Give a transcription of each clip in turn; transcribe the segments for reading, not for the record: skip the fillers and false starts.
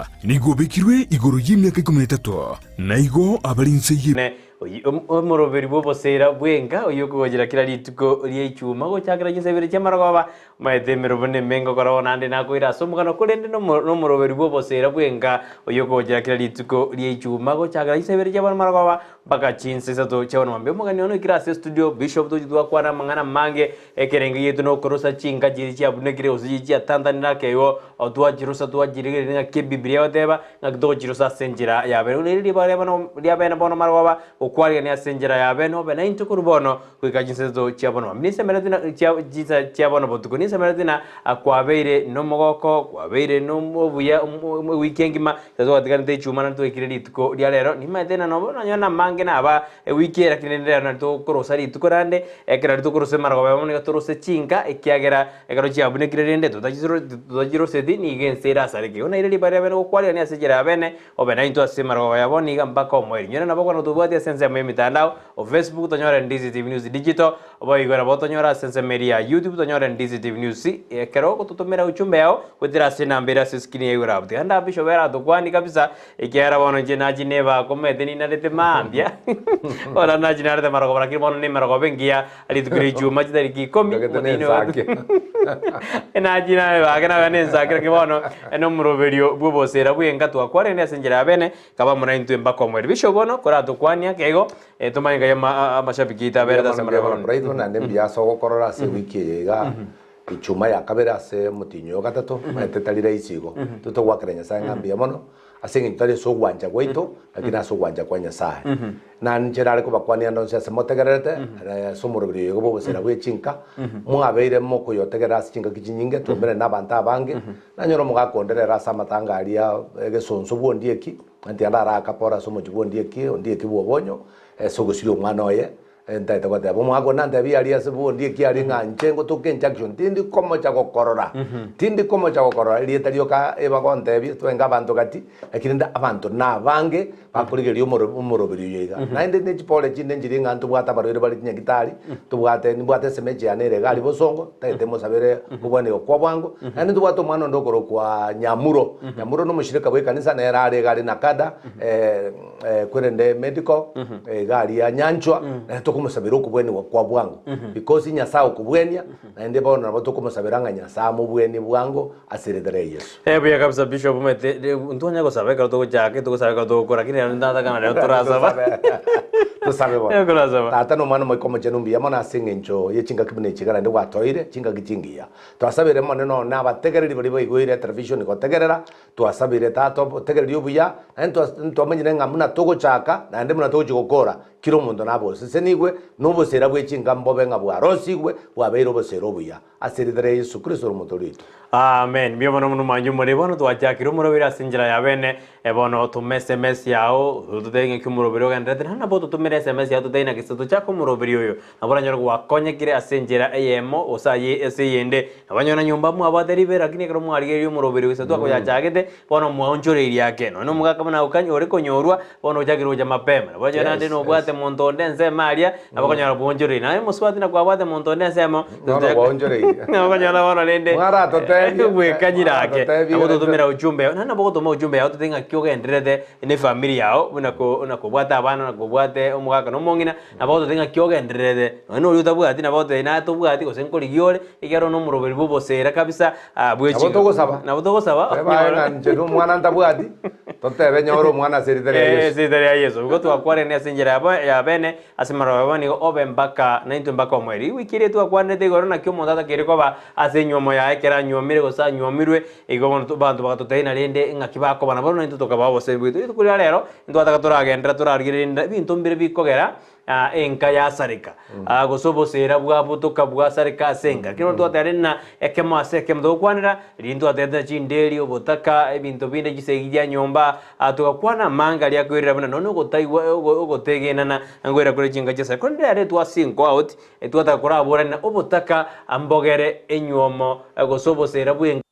omotaka nigo obekirwe igoro y'emiaka ikomi na etato, na igo abare inse ye. Ne omoroberi bw'oboseera bw'enka oyio okogochera kera rituko ria Ichuma gochakera chinsa ibere chi'amarogoba, Omanyete emerobo nemenge okora bono naende nakoira ase omogano, korende nomoroberi bw'oboseera bw'enka oyio okogochera kera rituko ria Ichuma gochakera chinsa ibere chia bono marogoba mpaka chinsa isato chia bono mambia. Omogeni one oikire ase estudio, Bishop tochi twakwana amang'ana amange, ekerengo giaito nokorosa chinka chiria chiabunekire gose chiria chiatantanire ake igo, twachirosa twachirigereria ng'aki ebibilia egoteba, ng'aki togochirosa ase enchera ya bene. Buna riria ribaga ria bono ria bene bono marogoba, gokwarigania ase enchera ya bene obe naintwe korwa bono Goika chinsa chia bono mambia ninsemereti na chia chinsa chia bono botuko ninsemereti na kwabeire nomogoko, kwabeire nobuya ewiki engima, ekero twatiganete echuma naende twaikire rituko ria rero, nimanyete ng'a nobo nonye namange naba ewiki eye lakini rende rero nari tokorosa rituko naende, ekero nari tokorosa emarogoba bono nigo torose chinka ekiagera ekero chiabunekire rende totachiroseti nigo ense erasareke. Igo naire ribaga riabene gokwarigania ase enchera yabene, obe naintwe ase emarogoba ya bono iga mpaka omoerio. Nyora nabo okwana tobwati ase ensemo y'emitandao, O Facebook tonyore Ndizi TV News Digital, boigo nabo otonyore ase ensemo eria ya YouTube tonyore Ndizi TV News. Ekero ogototomera ujumbe yao goetera ase enamba ere ase escreen ya igoro abwo. Tiga ndabe Bishop eratokwanie kabisa ekiagera bono inche nachia neba omanyete ninarete mambia bono nachia narete marogoba lakini bono nemerogoba engiya rituko ria ichuma chitariki ikomi Ndagete omotienyi oyo nensake. nachia nabake nabe nensake lakini bono nomoroberio bw'obosera bw'enka twakwarire ase enchera ya bene Kaba amo naintwe mpaka omoerio. Bishop bono koratokwanie ake igo, tomanye ngai amashabiki aito aberete ase Mbuya mono, amarago. Brighton, naende mbuya ase ogokorora ase ewiki eye iga, Ichuma ya kabere ase omotienyi oyo gatato, omanyete tari rahisi igo. Intwe togoakera Nyasae ng'a mbuya mono, ase eng'encho tari ase ogwancha gwaito, lakini ase ogwancha kwa Nyasae. Na inche nare kobakwania ande onsi ase motegererete, ase omoroberi oyo iga bw'obosera bwe chinka, mwabeire mokoyotegerera ase chingaki chinyinge, twaumerane na abanto abange, Nanyora omogaka onde rero ase amatanga aria egesonso bw'Ondieki, ntiga ndaraaka pore ase omochie bw'Ondieki, Ondieki bw'obonyo, ase ogosiria omwana oye, ntaete goteba. Omogaka onde nantebia aria ase bw'Ondieki aria ng'a inche ngotoka enjunction, tindi komocha gokorora, tindi komocha gokorora, erieta rioka ebagontebia, twenge abanto gati, lakini rende abanto nabange bakorigereria omoro omoroberi oyo iga. Naende ne chipore chinde nchiria ng'a ntobwate abarwaire bare chinyagitari, ntobwate nimbwate esemechi yane ere iga aria bosongo, ntagete mosabere okobwanigwa kwa bwango, naende ntobwate omwana onde okorokwa Nyamuro. Nyamuro nomoshirika bwa ekanisa nere are iga aria Nakada, kwerende medical, iga aria Nyanchwa, naende tokomosabera okobwanigwa kwa bwango, because Nyasaye okobwania, naende bono nabo tokomosabera ng'a Nyasaye amobwanie bwango ase erieta ria Yeso. Eh, buya kabisa Bishop omanyete ntwanya gosaba ekero togochaka etogosaba ekero togokora lakini rero ntatakana rero torasaba. Tosabe bono. Rero torasaba. Tata na Omwana Omoika Omochenu mbuya mono ase eng'encho ye chingaki buna echi iga naende gwatoeire chingaki chingiya. Twasabire mono nonye abategereri baria baigoire etelevision gotegerera, twasabire Tata obotegereri obuya, naende twamanyire ng'a buna togochaka naende buna togochia gokora, kera omonto nabe osesenigwe, na obosera bwe chinka mbobe ng'a bwarosigwe, bwabeire obosera obuya. Ase erieta ria Yeso Kristo ore Omotoori oito. Amen. Mbuya mono mono mwanche omoriri bono twachakire omoroberi ase enchera ya bene eh, bono toma sms yao ototebie ng'aki omoroberi ogenderete naende nabo ototomere sms yao totebie naki gose tochake omoroberi oyo nabo oranyore gwakonyekire ase enchera eyemo gose aye ase eyende nabo onyore na nyomba mwabwate ribera lakini ekero mwarigereria omoroberi gose twakoyachagete bono mwaonchoreirie ake nonye na omogaka buna okany ore konyorwa bono ochakire gocha mapema nabo onyore naende Yes, nobwate yes. monto onde ensemo aria nabo okonyora bwonchoreirie naye omosubati nakwabwate monto onde ensemo Bono gwaonchoreirie. Okonyora bono rende Mwaratotebie, bwekanyire ake mwaratotebie nabo rende. totomera ujumbe yao naende nabo ogotoma ujumbe yao totebe ng'aki ogendererete na efamiri yao buna ko buna kobwate abana na kobwate omogaka na omong'ina nabo ogototebia ng'aki ogendererete nonye na oria otabwati nabo ogotebia naye tobwati gose nkorigia ore ekiagera one omoroberi bwa obosera kabisa ah Nabo bweching'u togosaba. nabo togosaba Teba aye ng'a inche nomwana ntabwati, totebe nyore omwana ase erieta ria Eh, Yeso. ase erieta ria Yeso. Igo twakwarene ase enchera yabo ya bene Ase amaroba abo nigo obe mpaka naintwe mpaka omoerio. Ewiki eria twakwanerete igoro naki omonto atakeire koba ase enyuomo yaye ekero anyuomire gose anyuomirwe, igo bono abanto bagatotebia rende ng'aki bakoba nabo naintwe tokabaa obosemi bwaito. Rituko ria rero ntwataka toragenderera torarigererie rende ebinto mbire bikogera enka yasareka gose oboseera bwabotoka bwasareka ase enka. Ekero bono twateba rende ng'a ekemo ase ekemo togokwanera, riria ntwatebete ng'a chinderi, obotaka, ebinto binde chisegi chia nyomba, Aa togakwana amanga aria akoirera buna nonya ogotaigwa ogotegenana ngoira kore chinka chia Nyasae. Korende ere twa sink out, twataka koraborane na obotaka mbogere enywomo gose obosera bw'enka.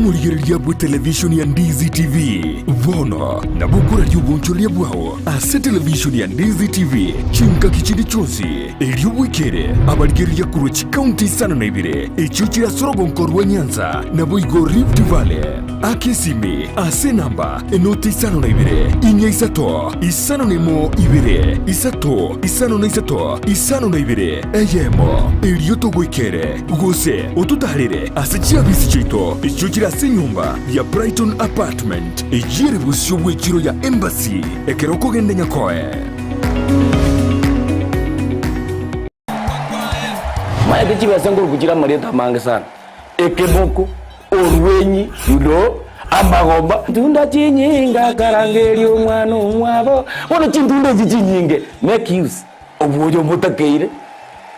Omorigereria bw'etelevishoni ya Ndizi TV, bono nabo okoraria obonchoreria bwao ase televishoni ya Ndizi TV chingaki chinde chionsi, erio bwekere abarigereria korwa chikaunti isano na ibere echio chire ase orogonko rwa Nyanza naboigo Rift Valley. Aka esimi ase enamba enoti isano na ibere, inya isato, 51 ibere, isato, 53, 52, eyemo, erio togoikere, gose ototaarere ase chiabisi chiaito echio chire ase enyomba ya Brighton Apartment, eyio ere bosio bw'echiro ya Embassy, ekero okogenda Nyakoe. Maete chibesa nkoruku chire amarieta amange sana, ekeboko, orwenyi, yudo, amagomba. Chintunda chinyinge akarangeria omwana omwabo. Bono chintunda echi chinyinge make use obwoyo mbotakeire,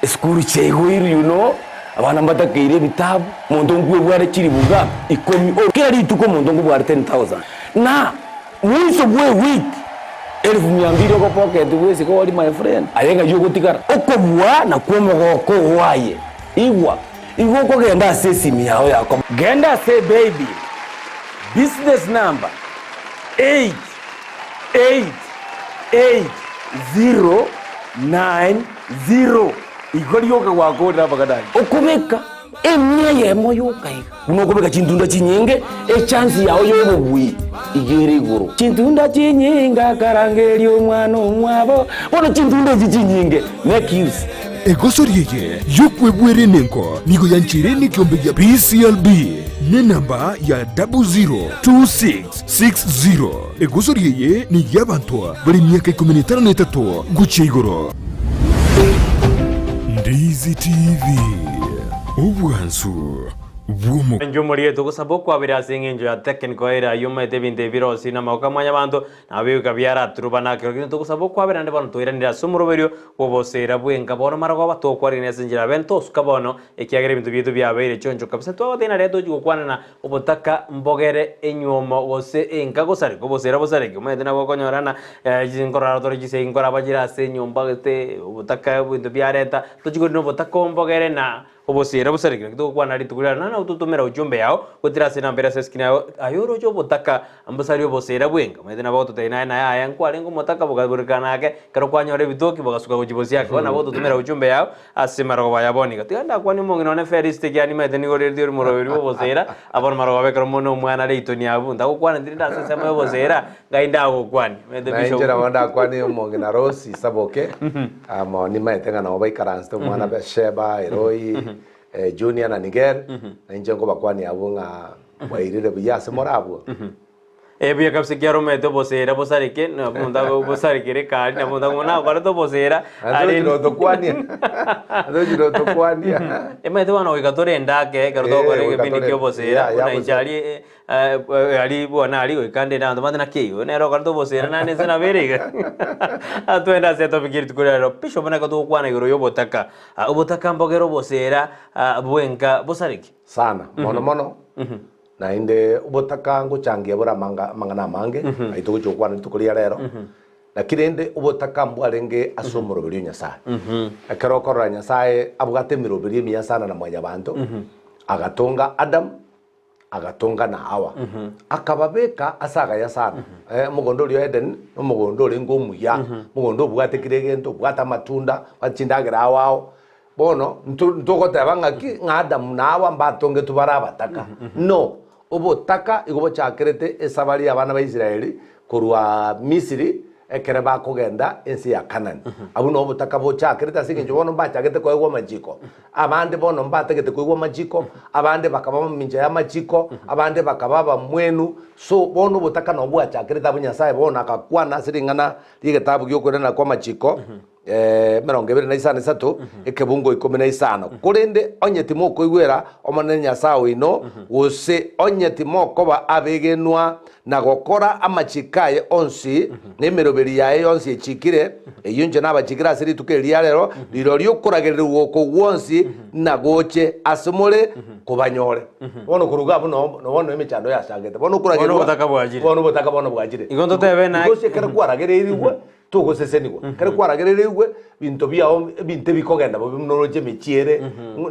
esukuru chiaigoirwe you know, abana mbatakeire ebitabu, monto nkwebware chilifu ngapi? Ikomi, kera rituko omonto nkobware 10,000 na. Mwiso bw'ewiki elifu mia mbili ogopocket bwesike ori my friend, aye ng'ai ogotigara? Okobua nakwo omogoko oo aye. Igwa, igo okogenda ase esimi yao ya koma. Genda ase paybill, business number 8888090 igo rioka gwakorire amang'ana ayio. Okobeka Emia eyemo yoka iga. Buna okobeka chintunda chinyinge, echansi yao y'obobui iga ere igoro. Chintunda chinyinge akarangeria omwana omwabo. Bono chintunda echi chinyinge, make use. Egosori eye y'okwebwera enengo nigo yancheire nekiombe gia PCLB nenamba ya 002660. Egosori eye ney'abanto bare emiaka ikomi na etano na etato gochia igoro. Ndizi TV, obwansu bw'omo. Inche omorieto ogosaba okwabera ase engencho ya technical error ayio omanyete ebinto ebi birosirie namagoko a mwanyabanto, nabo bigoika biaraturubana ekero kende togosaba okwabera naende bono toiranire ase omoroberio bw'oboseera bw'enka bono marogoba tokwarigania ase enchera ya bene tosuka bono ekiagera ebinto biaito biabeire chioncho kabisa twagotebi naria tochi gokwanana Obotaka mbogere enyuomo gose enka gosareka, obosera bosareke. Omanyete nabo okonyora ng'a nkorara tore chisegi nkoraba chire ase enyomba gete obotaka ebinto biareta, tochi korina obotaka ombogere na obosera bosareke. Naki togokwana rituko riria naro totomera ujumbe yao gotira ase enamba ere ase escreen yao, aye oroche obotaka mbosarie obosera bwenka. Omanyete nabo ogototebia naye naye aya nkwarenge omotaka bogaburekana ake, ekero kwanyora ebitoki bogasuka gochia bosio ake. Bono nabo ogototomera ujumbe yao. Ase marogoba aya bono iga, tiga ndakwanie omong'ina one Felisiti, ekiagera nimaete nigo orereti ore moroberi bw'oboseera, abwo marogoba ekero mono omwana Leitoni abwo, ntagokwana tindi ase ensemo y'oboseera, ngai ndagokwanie. Omanyete Na inche Bishop. nabo ndakwanie omong'ina Rose Isaboke, amo nimaete ng'a nabo baikaransete omwana Bethsheba, Eloi, Junior na Nigel, na inche nkobakwania abwo ng'a bwairire buya ase more abwo. Ee buya kabisa ekiagera omanyete oboseera bosareke, na omonto abe bosarekere ekari, na omonto akoba nakorete oboseera, Naende arende ochire otokwanie. Naende ochire otokwania. Emanyete bono goika torende ake ekero Eh, togokora goika egepindi torende. kia oboseera, Yeah, yeah, buna inche boseera. aria eh, aria bwana aria goika ndende abanto bande naki eywo nere okorete oboseera naende inse nabo ere iga. Twende ase etopic ya rituko ria rero, Bishop buna ekero togokwana igoro ya obotaka, obotaka mbogere oboseera bwenka bosareke. Sana, mono mono. Naende obotaka ngochangia bore amanga amang'ana amange, ayio togochia gokwana rituko ria rero, naki rende obotaka mbwarenge ase omoroberio o Nyasae. Ekero okorora Nyasae abwate emeroberio emiya sana na mwanyabanto, agatonga Adam, agatonga na Hawa, akababeka ase agaya sana, omogondo oria o Eden, na omogondo orenge omuya, omogondo obwate kera egento, obwate amatunda, obwate chindagera ao ao. Bono ntogoteba ng'aki ng'a Adamu na Hawa mbatongetwe bare abataka? No. Obotaka igo bochakerete esabari y'abana ba Israeli korwa Misiri ekere bakogenda ense ya Kanani. Abwo noo obotaka bochakerete ase engencho bono mbachagete koegwa amachiko. Abande bono mbatagete koigwa amachiko, abande bakaba mamincha y'amachiko, abande bakaba abamwenu. So bono obotaka noo bwachakerete abwo Nyasae bono agakwana ase ring'ana ri'egetabu gi'okoirana kw'amachiko. Emerongo ebere na isano na isato, ekebungo ikomi na isano. Korende onye timokoigwera Omonene Nyasae oino, gose onye timokoba abegenwa na gokora amachiiko aye onsi, na emeroberi yaye yonsi echiikire, eyio inche nabachiikire ase rituko eri ria rero, rirorio okoragererigwa oko gwonsi nagoche ase more kobanyore. Bono korwa iga abwo noo bono emechando yachagete. Bono Bono okoragererwa, obotaka bwachire. bono obotaka bono bwachire. Igo ntotebe na- Gose ekero kwaragereirigwe. Togosesenigwa. Ekero kwaragerereigwe, ebinto biao ebinto ebikogenda bobe buna oroche emechie ere,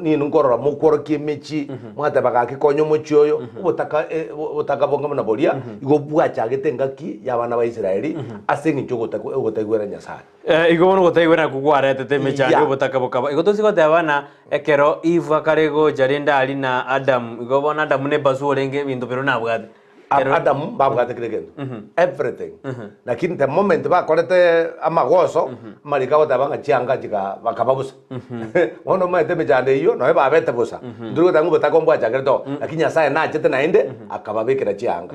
ninwe nkorora mokworokia emechie, mwateba gaki konya omochie oyo, obotaka obotaka bonga buna boria, igo bwachagete engaki y'abana ba Israeli ase eng'encho ogotagw ogotaigwera Nyasaye. Igo bono ogotaigwera nakwo kwaretete emechando Yeah. y'obotaka bokaba. Igo tosi goteba ng'a ekero Eve akare gocha rende aria na Adamu, igo bono Adamu nebasu orenge ebinto biria nabwate. Ab- Adamu mbabwate kera egento everything lakini the moment bakorete amagoso amariko agoteba ng'a chianga chika bakaba bosa bono omanyete emechando eyio nonya babete bosa ntori goteba ng'a obotaka mbwachakerete oo lakini Nyasaye nachete naende akababekera chianga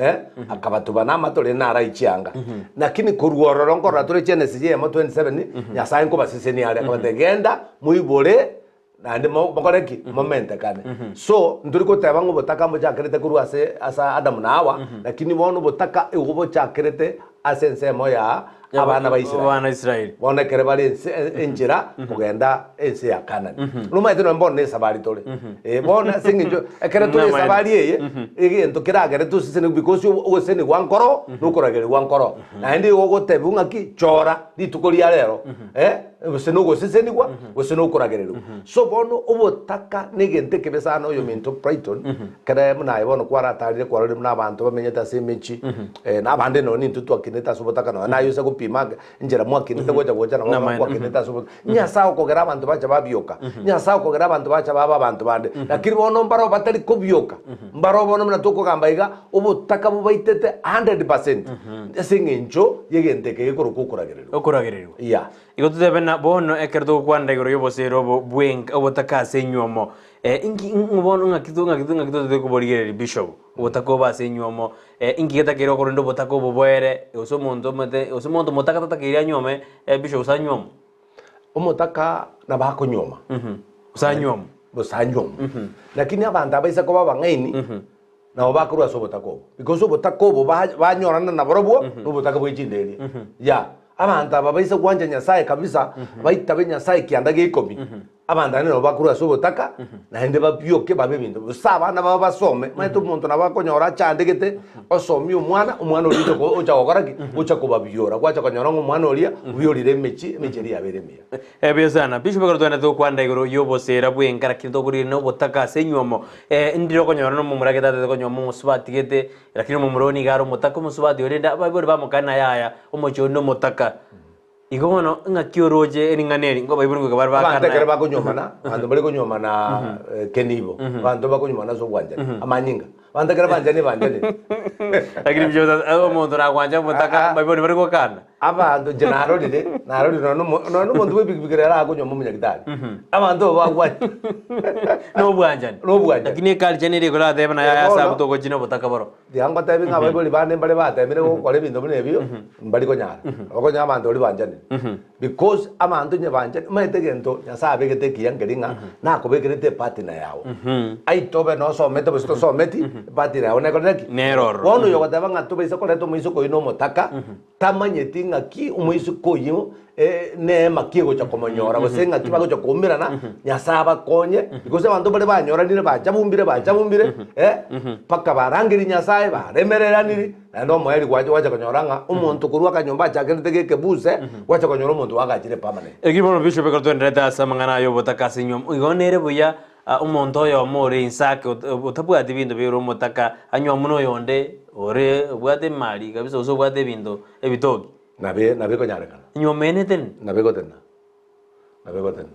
eh, akabatuba na amato rende narai chianga lakini korwa ororo nkorora tore Genesis eyemo 27 Nyasaye nkobasesenia are akabatebia genda moibore Naende mokore ki? Momentekane. So, ntori goteba ng'a obotaka mbochakerete korwa ase ase Adamu na Hawa, lakini bono obotaka igo bochakerete ase ensemo ya abana ba Israeli. Abana Israeli. Bono ekere bare ense enchera kogenda ense ya Kanani. Nomaete nonya bono nesabari tore. Eh, bono ase eng'encho ekere tore Namaene. esabari eye, egento keragere tosesenigwe because ogosesenigwa nkoro, na okoragerigwa nkoro. Naende igo ogotebiwa ng'aki, chora rituko ria rero, eh, gose nogosesenigwa, gose nokoragererigwa. So bono obotaka negento ekebe sana oyominto Brighton, ekere buna aye bono kwaratarire kwarorire buna abanto bamenyete ase emechie, na abande nonye nintwe twakinete ase obotaka nonye naye ase gopima enchera mwakinete gocha gocha nabo Namaene. mwakinete ase obotaka. Nyasae okogera abanto bacha babioka, Nyasae okogera abanto bacha baba abanto bande, lakini bono mbaro batari kobioka, mbaro bono buna tokogamba iga, obotaka bobaitete 100% ase eng'encho y'egento eke gekorokwa okoragererigwa. Okoragererigwa. Yeah. Igo totebe ng'a bono ekero togokwanera igoro y'oboseera obo bwenka obotaka ase enywomo, eh, inki ng'o bono ng'aki to ng'aki to ng'aki totete koborigereria bishop, obotaka obo ase enywomo, eh, inki getakeire okorenda obotaka obo boere, gose omonto omanyete gose omonto motaka tatakeire anywome bishop gose anywomwe? Omotaka nabo akonyuoma. Gose anywomwe. Gose anywomwe. Lakini abanto abaisa koba abang'aini, nabo bakorwa ase obotaka obo. Because obotaka obo ba- banyorana naborobwo, nobotaka bwe chinderia. Yeah. Abanto aba baise gwancha Nyasaye kabisa, baitabe Nyasaye kianda gia ikomi, abanto abwo nabo bakorwa ase obotaka, naende babioke babe ebinto. Gose abana babo basome, omanyete omonto nabo akonyora achandegete, osomie omwana, omwana oria ocha ko- ocha gokora ki? Ocha kobabiora. Gwacha konyora ng'a omwana oria, obiorire emechie, emechie eria yabeire emiya. Ebuya sana. Bishop ekero togenda togokwanera igoro y'oboseera bw'enka lakini tokorigereria na obotaka ase enywomo. Ndire okonyora na omomura gete atagete konyuoma omosubati gete, lakini omomura oyo nigo are omotaka omosubati oyo rende abaibori bamokania naye aya, omochie oyo nomotaka. Igo bono ng'aki oroche ring'ana eri, nigo abaibori ngoika bare Abanto ekero bakana. bakonyuomana, abanto mbari konyuomana kenibo, abanto bakonyuomana ase obwanchani, amanyinga. Abanto ekero banchani banchani. Lakini Bishop sasa omonto nagwancha omotaka, abaibori bari gokana. Abanto inche narorire, narorire nonya nomo nonya nomonto bwa epikipiki rero akonywa omonyagitari. Abanto abo bagwancha. Nobwanchani. Nobwanchani. Lakini eculture nere ekoratebe naye Eh, aya bono. ase abwo togochia nobotaka boro. Tiga ngotebi ng'a abaibori bande mbare batemire gokora ebinto buna ebio, mbari konyara. Bakonyora abanto baria banchanire. Because abanto onye banchani, omanyete egento Nyasaye abegete ekiya nkeri ng'a nakobekerete epartner yago. Aye tobe nosomete gose tosometi, epartner yago nekorete ki? Nere ororo. Bono oyo ogoteba ng'a tobaisa koreta omoiseke oyio na omotaka, Tamanyeti ng'aki omoiseke oyio neema ki egocha komonyora, gose ng'aki bagocha koumerana, Nyasae abakonye, gose abanto baria banyoranire bachabumbire bachabumbire mpaka barangerie Nyasae baremereraniri, naende omoerio gwacha gwacha konyora ng'a omonto korwa akanyomba achakerete gekebuse, gwacha konyora omonto oagachire permanent. Ekio bono Bishop ekero twenderete ase amang'ana aya obotaka ase enywomo, igo nere buya Omonto oyomo ore inse ake otabwati binto biaye ore omotaka, anywa buna oyonde ore obwate emari kabisa gose obwate ebinto ebitoki. Nabe nabo ekonyarekana. Nyuoma ene etene. Nabo egotena. Nabo egotena.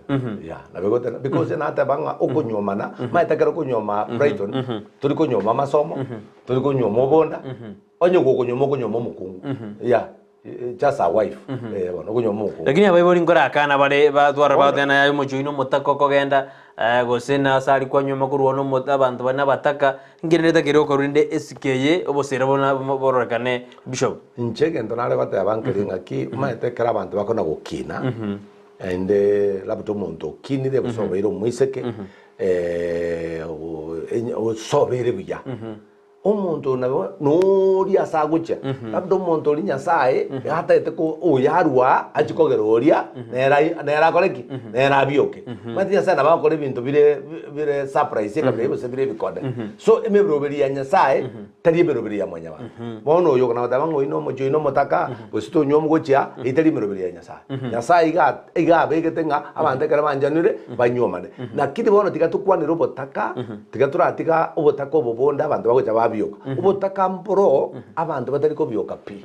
Yeah, nabo egotena because nateba ng'a okonyuomana, omanyete ekero okonyuoma Brighton, tori konyuoma amasomo, tori konyuoma obonda, onye gokonyuoma okonyuoma omokungu. Yeah. Just a wife, eh bono okonywa omokungu. Lakini abaibori nkorakana bare batwara bagoteba naye aye omochie oino omotaka okogenda gose nase aria kwanywa korwa ono omo abanto bare nabataka, nkere netakeire gokorwa rende esike eye obosera buna bororekane bishop. Inche egento nare goteba nkeri ng'aki, omanyete ekero abanto bakona gokina, naende labda omonto okinire gose obeire omoiseke, osobeire buya. Omonto oyo nabo noria ase agochia, labda omonto oria Nyasaye iga atagete ko oyo arwe aa achie kogera oria nere ai nere akore ki? Nere abioke. Omanyete Nyasaye nabo agokora ebinto bire bire surprise ekabira eyio gose bire ebikode. So emeroberi ya Nyasaye tari emeroberi ya mwanyabanto. Bono oyo okona goteba ng'a oyio na omochie oyio na omotaka gose tonywa omogochia, eyio tari emeroberi ya Nyasaye. Nyasaye iga iga abegete ng'a abanto ekero banchanire banyuomane. Lakini bono tiga tokwanere obotaka, tiga toratiga obotaka obo bonde abanto bagocha babioka. Obotaka mboro abanto batari kobioka pi.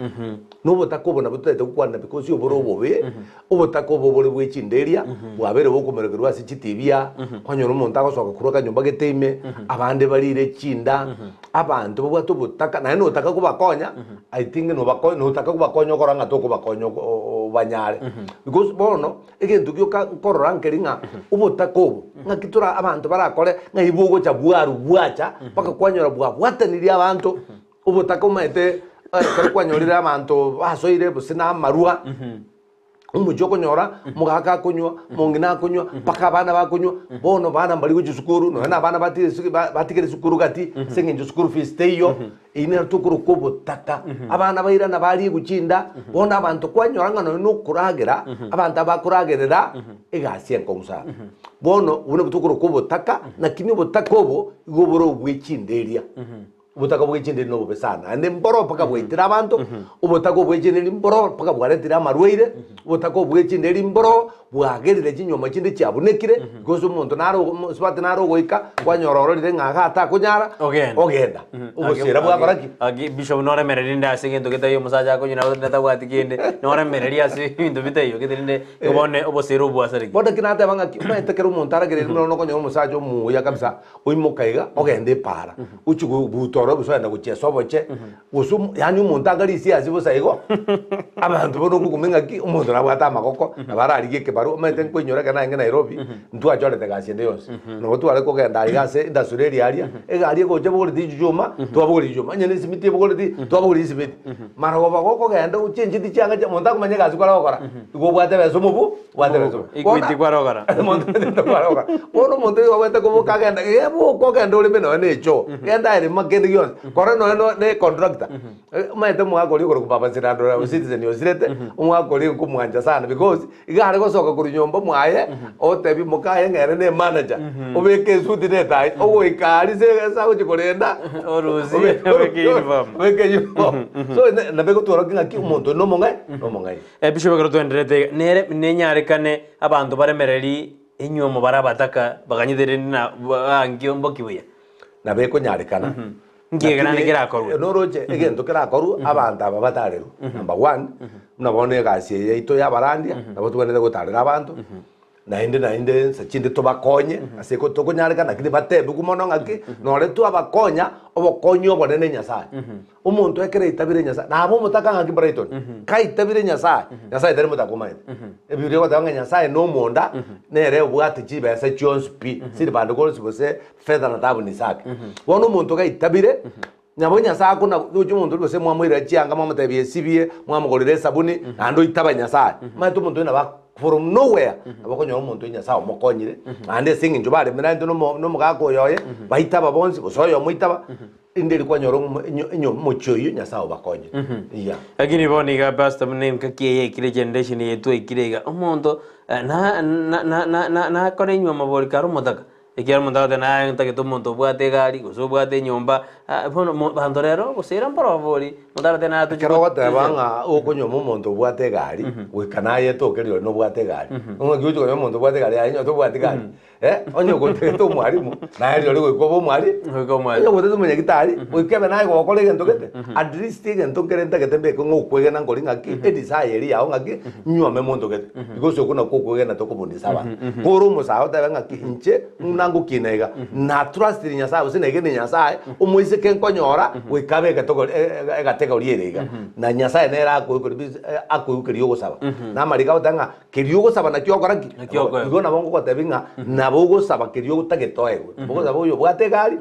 Na obotaka obo nabwo totaete gokwanera because obore obobe, obotaka obo bore bwe chinderia, bwabeire bokomerekerwa ase chitibia, kwanyora omonto agosoka korwa akanyomba gete ime, abande barire chinda, abanto babwate obotaka, naende notaka kobakonya, I think nobako notaka kobakonya okora ng'a tokobakonya oko obanyare. Because bono, egento gioka nkorora nkeri ng'a obotaka obo, ng'aki tora abanto barakore, ng'ai bogocha bwarwa bwacha, mpaka kwanyora bwabwatanirie abanto, obotaka omanyete ekero kwanyorire abanto basoire gose na amarwa. Omochie okonyora omogaka akonywa, omong'ina akonywa, mpaka abana bakonywa, bono bana mbari gochia sukuru, nonya na abana batigire suku ba batigire sukuru gati, ase eng'encho school fees teiyo, eywo nero tokoroka obotaka. Abana bairana bariegwa chinda, bono abanto kwanyora ng'a nonya na okoragera, abanto aba bakoragerera egasi enkong'u sana. Bono obwo nabwo tokoroka obotaka, lakini obotaka obo, igo bore obwe chinderia. Obotaka bwe chinderi nobobe sana, naende mboro mpaka bwaitire abanto, obotaka bwe chinderi mboro mpaka bwaretire amarwaire, obotaka bwe chinderi mboro bwagerire chinyomba chinde chiabunekire, because omonto naro omosubati naro ogoika, kwanyora ororire ng'a iga atakonyara, Ogenda. ogenda. Obosera bwakora ki? Aki bishop noremereri rinde ase egento getaiyo omosacha akonywa nabo rinde atabwati kende, noremereri ase ebinto bitaiyo gete rinde igo bono obosera obwasareki. Bono naki nateba ng'aki, omanyete ekero omonto aragereiri buna bono okonyora omosacha omuya kabisa, Oimoka iga, ogende epaara, ochie kobuta oro gose ogenda gochiesa oboche, gose omo yaani omonto anga risiasi bosa igo, abanto bono okokumia ng'aki, omonto nabwate amagoko, nabo ararigie ekebarua, omanyete nkoinyora ekero narenge Nairobi, ntwachorete gasi ende yonsi, nabo tware kogenda aiga ase industry eria aria, egari egocha ebogoreti chichuma, twabogoria chichuma, onye ne esimiti ebogoreti, twabogoria esimiti. Marogoba gokogenda ochencheti chianga chia omonto akomanya egasi kware gokora, igo obwate ebesa omobu. Equity kwarogora. Bono omonto oyo obwate koboka agenda eh, boka ogende oreme nonya na echoo, genda aye rema kende gionsi, kore nonya no na econtractor. Omanyete omogaka oria okorokwa Baba Sirandora o Citizen osirete, omogaka oria nkomwancha sana because iga are gosoka korwa nyomba mwaye, otebia mokaye ng'a ere ne emanager, obeke esuti na etai, ogoika aria ase ase agochia korenda, Orusie, obeke uniform. obeke uniform. So nabo egotworokia ng'aki omonto oyo nomong'ai nomong'aini. Ebisio ekero twenderete iga, nere nenyarekane abanto baremereri enywomo bare abataka baganyete rende na baangio mboki buya. Nabo ekonyarekana. Nki eke naende Lakini, kerakorwe? noroche egento kerakorwe abanto aba batarerwe. Number one, buna bono egasi eye yaito ya abarandia, nabo tobwenerete gotarera abanto, Naende naende nse chinde tobakonye ase eko tokonyarekana, lakini batebigwe mono ng'aki nore twabakonya obokonyi obonene Nyasaye. Omonto ekero aitabire Nyasaye, nabe omotaka ng'aki Brighton, kaitabire Nyasaye, Nyasaye tari motaka omanyete. Ebibiria egoteba ng'a Nyasaye na omonda, nere obwate chibesa chionsi pi, silver and gold gose fedha na thahabu ni zake. Bono omonto gaitabire, nabo Nyasaye akona gocha omonto oria gose mwamoirera chianga mwamotebia esibie, mwamogorera esabuni, naende oitaba Nyasaye. Omanyete omonto oyio nabo ak from nowhere, nabo okonyora omonto oyio Nyasaye omokonyire, naende ase eng'encho baremerante na omo na omogaka oyo oye, baitaba bonsi, gose oyomo oitaba, rinde eri kwanyora omo enyo enyo omochie oyio Nyasaye obakonyire, yeah. Lakini bono iga pastor buna engaki eye yaikire generation eye twaikire iga, omonto na na na na na nakore enywe amabori kare omotaka. Ekiagera omonto agoteba naye ntagete omonto obwate egari, gose obwate enyomba, ah bono mo banto rero gose ere mborobori, omonto aratebe naye tochi Ekero ogoteba ng'a okonyuoma omonto obwate egari, goika naye etoke rirorio nobwate egari. Ng'aki ogochi konyora omonto obwate egari aye onye tobwati gari? Eh, onye ogotagete omwalimu, naye rirorio goika obe omwali, Goika omwalimu. onye ogotagete omonyagitari, goika ebe naye gokora egento gete, at least egento nkere ntagete mbeke ng'a okwegena nkori ng'aki, edesire eria yago ng'aki, Nyuome monto gete, because okwo nakwo okwegena tokobundisa abanto. Kore omosae otebe ng'aki inche buna ngokina iga, na trustire Nyasae gose negenire Nyasae, omoiseke nkonyora goika abe egetogori egategori ere iga. Na Nyasae nere akoigwa bis akoigwa keria ogosaba. Na amariko agoteba ng'a keria ogosaba nakio okora ki? Nakio okoegwa. Igo nabo ngogotebi ng'a nabo ogosaba keria otagete oegwe. Ogosaba oyo obwate egari,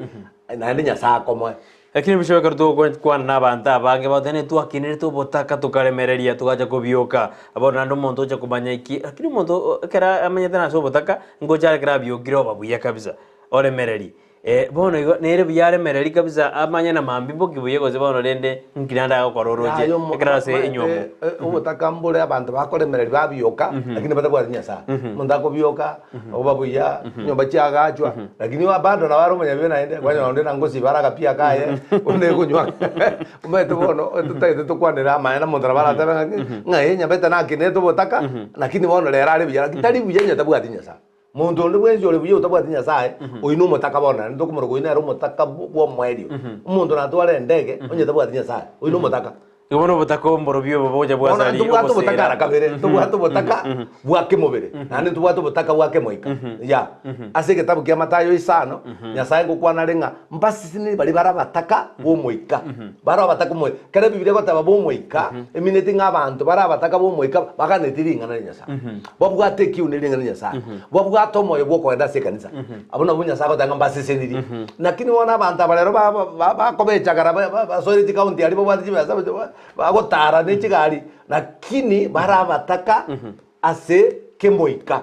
naende Nyasae akomoe. Lakini bishop ekero togokwana na abanto abange bagoteba ne twakinerete obotaka tokaremereria togacha kobioka, bono naende omonto ocha komanya eki, lakini omonto ekero amanyete nase obotaka, ngocha are ekero abiokire oba buya kabisa, oremereria. Bono igo nere buya aremereri kabisa amanye na mambia mboki buya gose bono rende nki naende agokora oroche Yaya omo- ekero ase omanyete, enywomo. obotaka mbore abanto bakoremereria babioka lakini batabwati Nyasaye. Omonto akobioka, oba buya, nyomba chiagachwa, lakini bado nabo are omonyabibe naende, kwanyora onde na ngosiba are agapia kaye, onde ekonywa omanyete bono totagete tokwanere amaene omonto nabo aratebe ng'aki, ng'a eh nyabete nakinete obotaka, lakini bono rero are buya, lakini tari buya onye tabwati Nyasaye. Monto onde bwensi ore buya otabwati Nyasae, oyio nomotaka bono, naende tokomoroka oyio nere omotaka bw'omoerio. Omonto natware endege, onye tabwati Nyasae, oyio nomotaka. Igo bono obotaka omborobio obo bogocha Bono bwasari ntobwate obotaka obosera. ara kabere, ntobwate obotaka bwa kemobere, naende ntobwate obotaka bwa kemoika. Ya. Ase egetabu kia Mathayo isano, Nyasae ngokwana are ng'a mbasesenirie baria bare abataka b'omoika. Bare abataka b'omoika. Ekero Ebibilia egoteba b'omoika, emineti ng'a abanto bare abataka b'omoika baganetie ring'ana ria Nyasae. Babwate ekiu ne ring'ana ria Nyasae, babwate omoyo bw'okogenda ase ekanisa, abwo nabwo Nyasae agoteba ng'a mbasesenirie. Lakini bono abanto aba rero ba- ba- ba- bakobechagara ba- ba- basoire chikaunti aria babwate chibesa bagotara ne chigari, lakini bare abataka ase kemoika.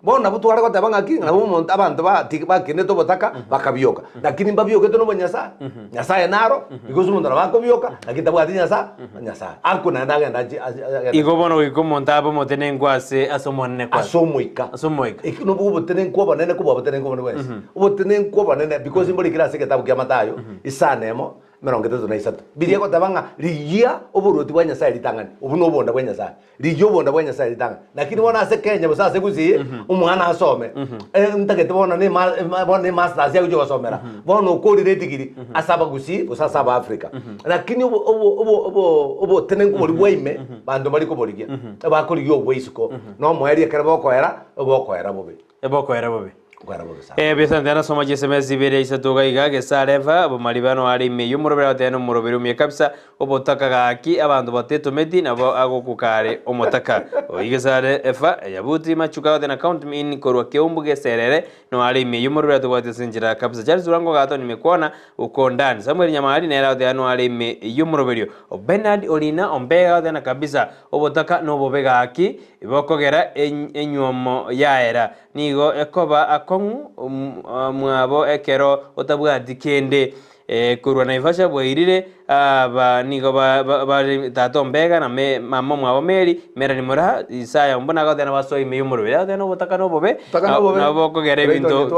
Bono nabwo tware goteba ng'aki, nabo omonto abanto ba bakinete obotaka bakabioka, lakini mbabiokete na obonyasae, Nyasae naro, because omonto nabo akobioka, lakini tabwati Nyasae, Nyasae. Akwe naende agende achi achi agende Igo bono goika omonto abe omotenenku ase ase Omonene kwanza. ase omoika. Ase omoika. Eki nobwo obotenenku obonene kobua obotenenku bonde bwensi. Obotenenku obonene because mborikire ase egetabu kia Mathayo, isano emo, emerongo etato na isato. Biria egoteba ng'a rigia oboruoti bwa Nyasae ritang'ani, obwo nobonda bwa Nyasae. Rigia obonda bwa Nyasae ritang'ani. Lakini bono ase Kenya gose ase Gusii, omwana asome, ntagete bono na ema ema bono na emasters agochia gosomera, bono okorire edigiri ase abagusii gose ase abaafrika. Lakini obo obo obo obo obotenenku boria bwa ime, banto mbari koborigia, ebakorigia obwa isiko, na omoerio ekero bokoera, ebokoera bobe. Ebokoera bobe. Okoera bobe sana. Eh, besante nasoma chiSMS ibere isato iga iga gesareva bomaribano are ime y'omorobere agoteba nomorobere omuya kabisa obotaka gaki abanto batetometi nabo agokuka are omotaka oyi gesare efa eyabuti machuka agoteba na count me in korwa keumbu geserere no are ime y'omorobere atobwati ase enchera kabisa Charles Orango gato nimekuona uko ndani Samuel Nyamari nere agoteba no are ime y'omoroberio Bernard Orina Ombega agoteba na kabisa obotaka nobobe gaki bokogera enyuomo yaera Nigo ekoba akong'u mwabo ekero otabwati kende. Korwa Naivasha bwairire, aba nigo bare tata ombega na mama omwabo Mary, Melanie Muraha, Isaya Ombo na agoteba nabasoe ime y'omoroberi. Agoteba nobotaka nobobe, nabo bokogera ebinto.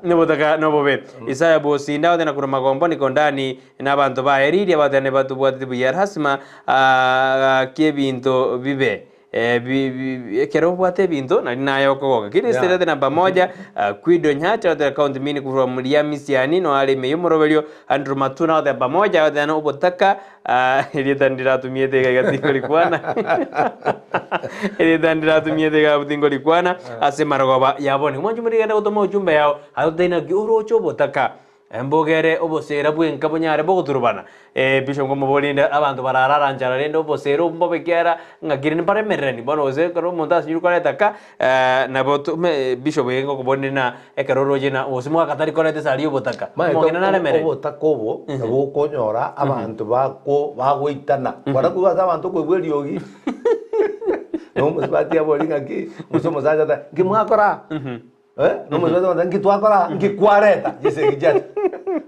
Nobotaka nobobe. Isaya Bosinda agoteba na korwa Magombo niko ndani na abanto baye riria bagoteba nibatobwateti buya lasima gaki ebinto bibe. Ekero obwate ebinto nari naye okogoka. Kiri Yeah. esere namba moja Kwido Nyacha otera county mini korwa Muria Misiani no are ime y'omoroberio Andrew Matuna otera pamoja otera na obotaka erieta ndiratumiete iga iga tingorikwana erieta ndiratumiete iga abwo tingorikwana ase marogoba ya bono. Mwanche morigende gotoma ujumbe yao agotebi naki oroche obotaka Mbogere oboseera bw'enka bonyare bogoturubana. Ee, Bishop nkomoborie inde abanto bararara nchara rende oboseera obwo mbobe ekiagera ng'aki rende mbaremererani. Bono gose ekero omonto asinyire koreta ka, nabo tome Bishop iga ngokoboria inde na ekero oroche na gose mwaka tari koreta esari y'obotaka, Maete omong'ina naremereri. obotaka obo nabwo okonyora abanto bako bagoitana. Kwana koigwa ase abanto okoigwa eriogi, na omosubati abori ng'aki, gose omosacha ata, nki mwakora? Eh, nomosubati agotebi, nki twakora? Nki kwareta? Chisegi chiacha.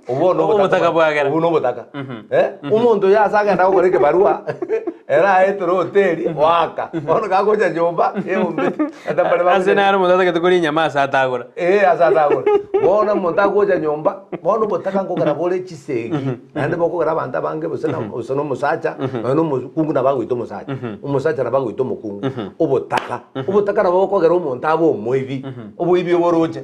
Obwo nobotaka Obotaka bwagera. Obwo nobotaka. Eh, omonto oyo ase agenda gokora ekebarua, ere aetire hoteli, oaka. Bono gagocha nyomba, eombeti. Ata mbare Ase bagocha naro omonto atagete koria enyama ase atagora. Eh, ase atagora. Bono omonto agocha nyomba, bono obotaka nkogera bore chisegi, naende bokogera abanto abange gose na gose na omosacha, nonya na omokungu nabo agoita omosacha, omosacha nabo agoita omokungu. Obotaka. Obotaka nabo bokogera omonto abe omoibi, oboibi oboroche,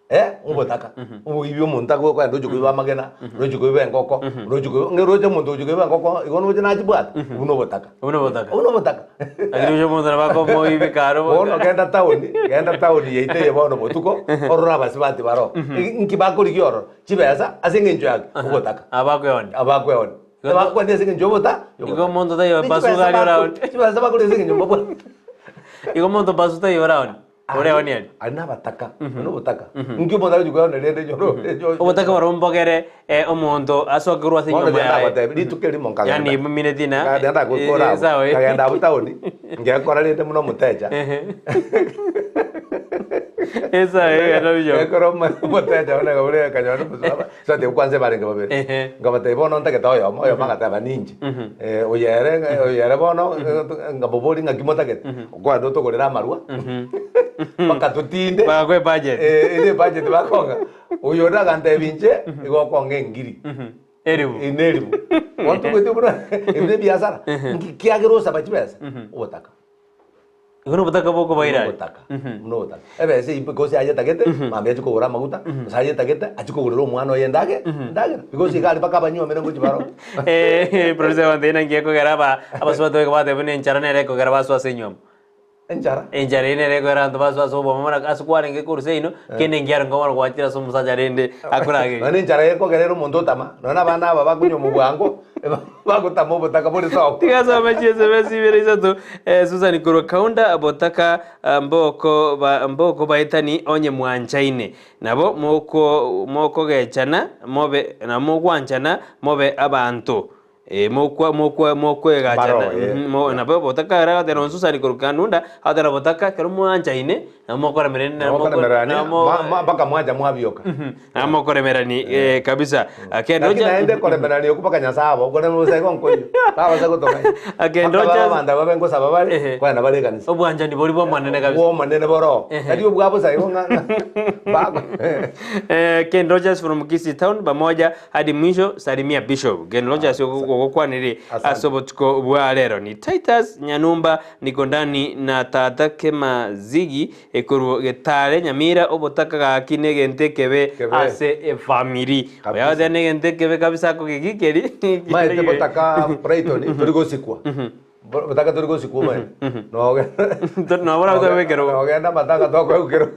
eh, obotaka. Oboibi omonto agokoenda oche koiba amagena, oroche koiba engoko, oroche koiba, ng'a oroche omonto ogochia koiba engoko, igo noche nachibwate, obwo nobotaka. Obwo nobotaka. Obwo nobotaka. Lakini oche omonto nabo akomoibi kare obo- Bono genda town, genda town yaito eye bono botuko, orore abasubati baroo. Nki bakorigia ororo? Chibesa ase eng'encho yaki? Obotaka. Abakweonia. Abakweonia. Tibakwania ase eng'encho y'obota, Igo omonto taiyo basu gari oraoni. Chibesa bakore ase eng'encho mbabwate. Igo omonto basu taiyo oraoni. Oreoni aria. Aria nabataka, obo nobotaka. Inki omonto agochia koeona rende nyoro Obotaka barobwo mbogere omonto asoke korwa ase Bono enyomba riria yaye. ndagotebia, rituko erimo nkagenda. Yaani mineti na Nkagenda ndagokora abwo. sawa eh. Nkagenda abwo town, ngekora rende buna omotecha. Esaha egenda buya. Ekero omotecha one akabora akanyora omosacha, so kwanza ebarenge babere. Ehe. Nkabatebia bono ntagete oyomo, oyomo agateba ninche. Oyo ere oyo ere bono nkamoboria ng'aki motagete, okogenda otogorere amarwa, mpaka totinde. Bagakoa ebudget. Ere ebudget bakong'a, oyo onde agantebia inche, igo okong'a engiri. Eribu. Eye neribu. Bono togwete buna ebi ne ebiasara, nki kiagera osaba chibesa? Obotaka. Igo nobotaka bokobaira aye. Obotaka. Buna obotaka. Ebesa eyio because ayetagete, mambia achie kogora amaguta, gose ayetagete achie kogorera omwana oye endage, endagera. Because iga aria mpaka abanywomire ngochia baroo. Producer abanto inaki ekogera aba abasubati baike bateba buna enchara nere ekogera basoa ase enywomo. Enchara. Enchara eye nere ekogera abanto basoa ase obomo buna ase kwarenge korwa seino, kende nkiarenge bono gwachire ase omosacha rende akoragerie. Nonya enchara ekogera ere omonto otama, nonya na abana aba bakonywa omobwango, bagotama obotaka bore sobo. Tiga asome chiesms ibere isato, Susan korwa Kaunda, botaka mboko ba mboko baetani onye mwanchaine. Nabo moko mokogechana mobe nabo mogwanchana mobe abanto. Eh, mokwa mokwa mokwegachana Baroo, eh. Mhm, mo- nabo botaka ere agateba nonye Susan korwa Kanunda, agateba botaka ekero mwanchaine, nabo mokoremerania nabo moko- Mokoremerania, nabo mo- ma- ma- mpaka mwancha mwabioka. nabo mokoremerani eh, kabisa. Ake Lakini ndoche naende koremerania okwo mpaka Nyasaye abe okore bosa igo nkoiyo. Tabasa gotong'aina. Ake Mpaka ndoche babe abanto aba babe nkosaba bare, Ehe. kwagenda bare ekanisa. obwanchani boria bw'Omonene kabisa. Bw'Omonene boroo. Ehe. Tari obwa bosa igo ng'a ng'a bako Eh, Ken Rogers from Kisii Town pamoja Hadi mwisho salimia Bishop Ken Rogers ogokwanire Asante. ase obotuko bwa rero ni Titus Nyanumba niko ndani na tata Kemazigi ekorwa Getare Nyamira obotaka gaki negento ekebe Kebe. ase efamiri Kabisa. oyagotebi negento ekebe kabisa akogegikeri Maete botaka Brighton tori gosikwa. Bo- Botaka tori gosikwa omanyete. Noge- Nabo orabe ekerogo. Nogenda amatanga tokoegwa ekerogo.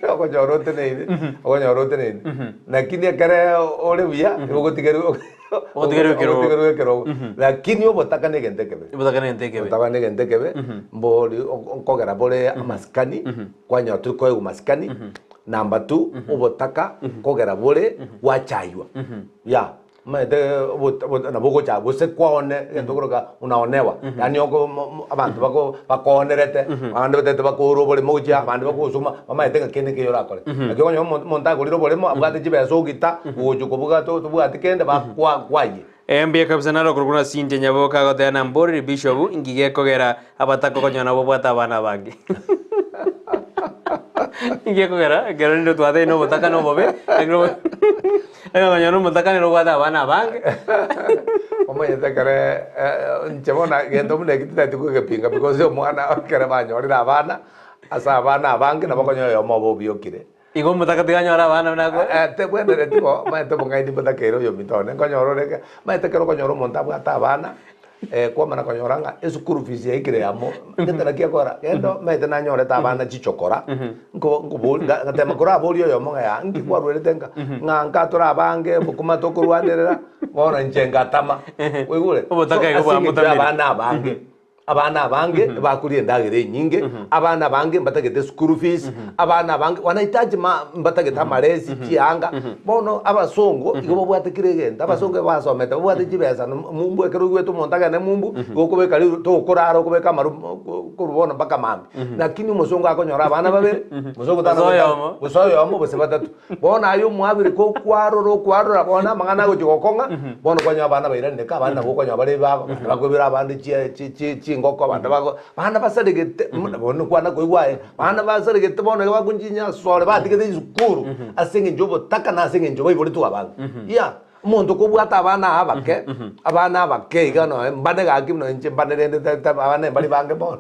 Okonyora oteneine, okonyora oteneine. Lakini ekere ore buya, igo ogotigerwa Ogotigerwa ekerogo. ogotigerwa ekerogo. Lakini obotaka na egento ekebe. Obotaka na egento ekebe. Obotaka na egento ekebe, mbori nkogera bore amasikani, kwanyora tori koegwa masikani. Number two, obotaka nkogera bore gwachaywa. Yeah. Omanyete nabo ogocha gose kwaone egento okoroka unaonewa yaani oko mo- mo- abanto bako bakoonerete abande batagete bakoure oboremo gochia abande bagosuma bamaete ng'a kende nkeiyo orakore. Naki okonyora omonto omonto agorire oboremo abwate chibesa ogita gocha kobuga to tobwati kende bakwa kwayie. Mbuya kabisa naro okorokwa na Cynthia Nyaboka agoteba namborire Bishop inki gekogera abataka okonyora nabo obwate abana abange. Inki gekogera ekero rende twateire na obotaka na obobe lakini obo Onye konyora omotaka nere obwate abana abange. Omanyete ekere inche bono egento buna eki titagete kogepinga because omwana ekere banyorire abana, ase abana abange nabo okonyora oyomo obo obiokire. Igo omotaka tiga anyore abana buna akwe. Tebwenereti bo, omanyete obong'aini mbotakeire oyominto one, nkonyora ore omanyete ekero okonyora omonto abwate abana, kwamana konyora ng'a eschool fees yaikire amo, gete naki ekogera, genda omanyete nanyorete abana chichokora, nko nkobori nga ngatema koraboria oyomo ng'a yaya nki kwarwerete nka, ng'a nka tore abange obokima tokorwanerera, bono inche ngatama, oigure? So Obotaka igo ase eng'encho ya bwamotamire. abana abange, abana abange bakoria endagera enyinge, abana abange mbatagete school fees, abana abange wanahitaji ma mbatagete amaresi, chianga, bono abasongo igo babwate kera egento, abasongo ebasomete babwate chibesa na mumbu ekero oigwete omonto agende mumbu, igo okobeka riru tokorara okobeka amaru korwa bono mpaka mambia. Lakini omosongo akonyora abana babere, omosongo Gose tana oyomo. gose oyomo gose batato. Bono aye omwabire kokwarora okwarora bono amang'ana agochia gokong'a, bono kwanyora abana bairanire ka abande nabo okonyora bare ebibago, abande bakoibera abande chie chi chi chingoko, abande bago abana basaregete buna bono kwana koigwa aye, abana basaregete bono iga bakonchinyasore batigete chisukuru ase eng'encho obotaka na ase eng'encho baiboretwe abange. Yeah, omonto kobwate abana aa abake, abana abake iga noe mbane gaki buna inche mbane rende ta ta abana mbari bange bono.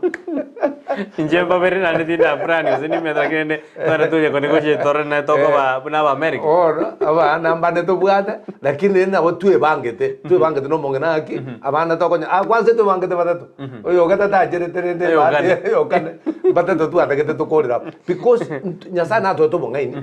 Inche mbabere naende tinda plan gose nimete lakini rende tware tonya konegotiate torore naye tokoba buna aba America. Bono abana mbane tobwate, lakini rende nabo twebangete, twebangete na omong'ina gaki, abana tokonya ah kwanza twebangete batato, oyo ogatato acherete rende Oyo ebahati okane. oyo okane, mbatato twatagete tokorera abwo. Because nt Nyasaye natoete obong'aini,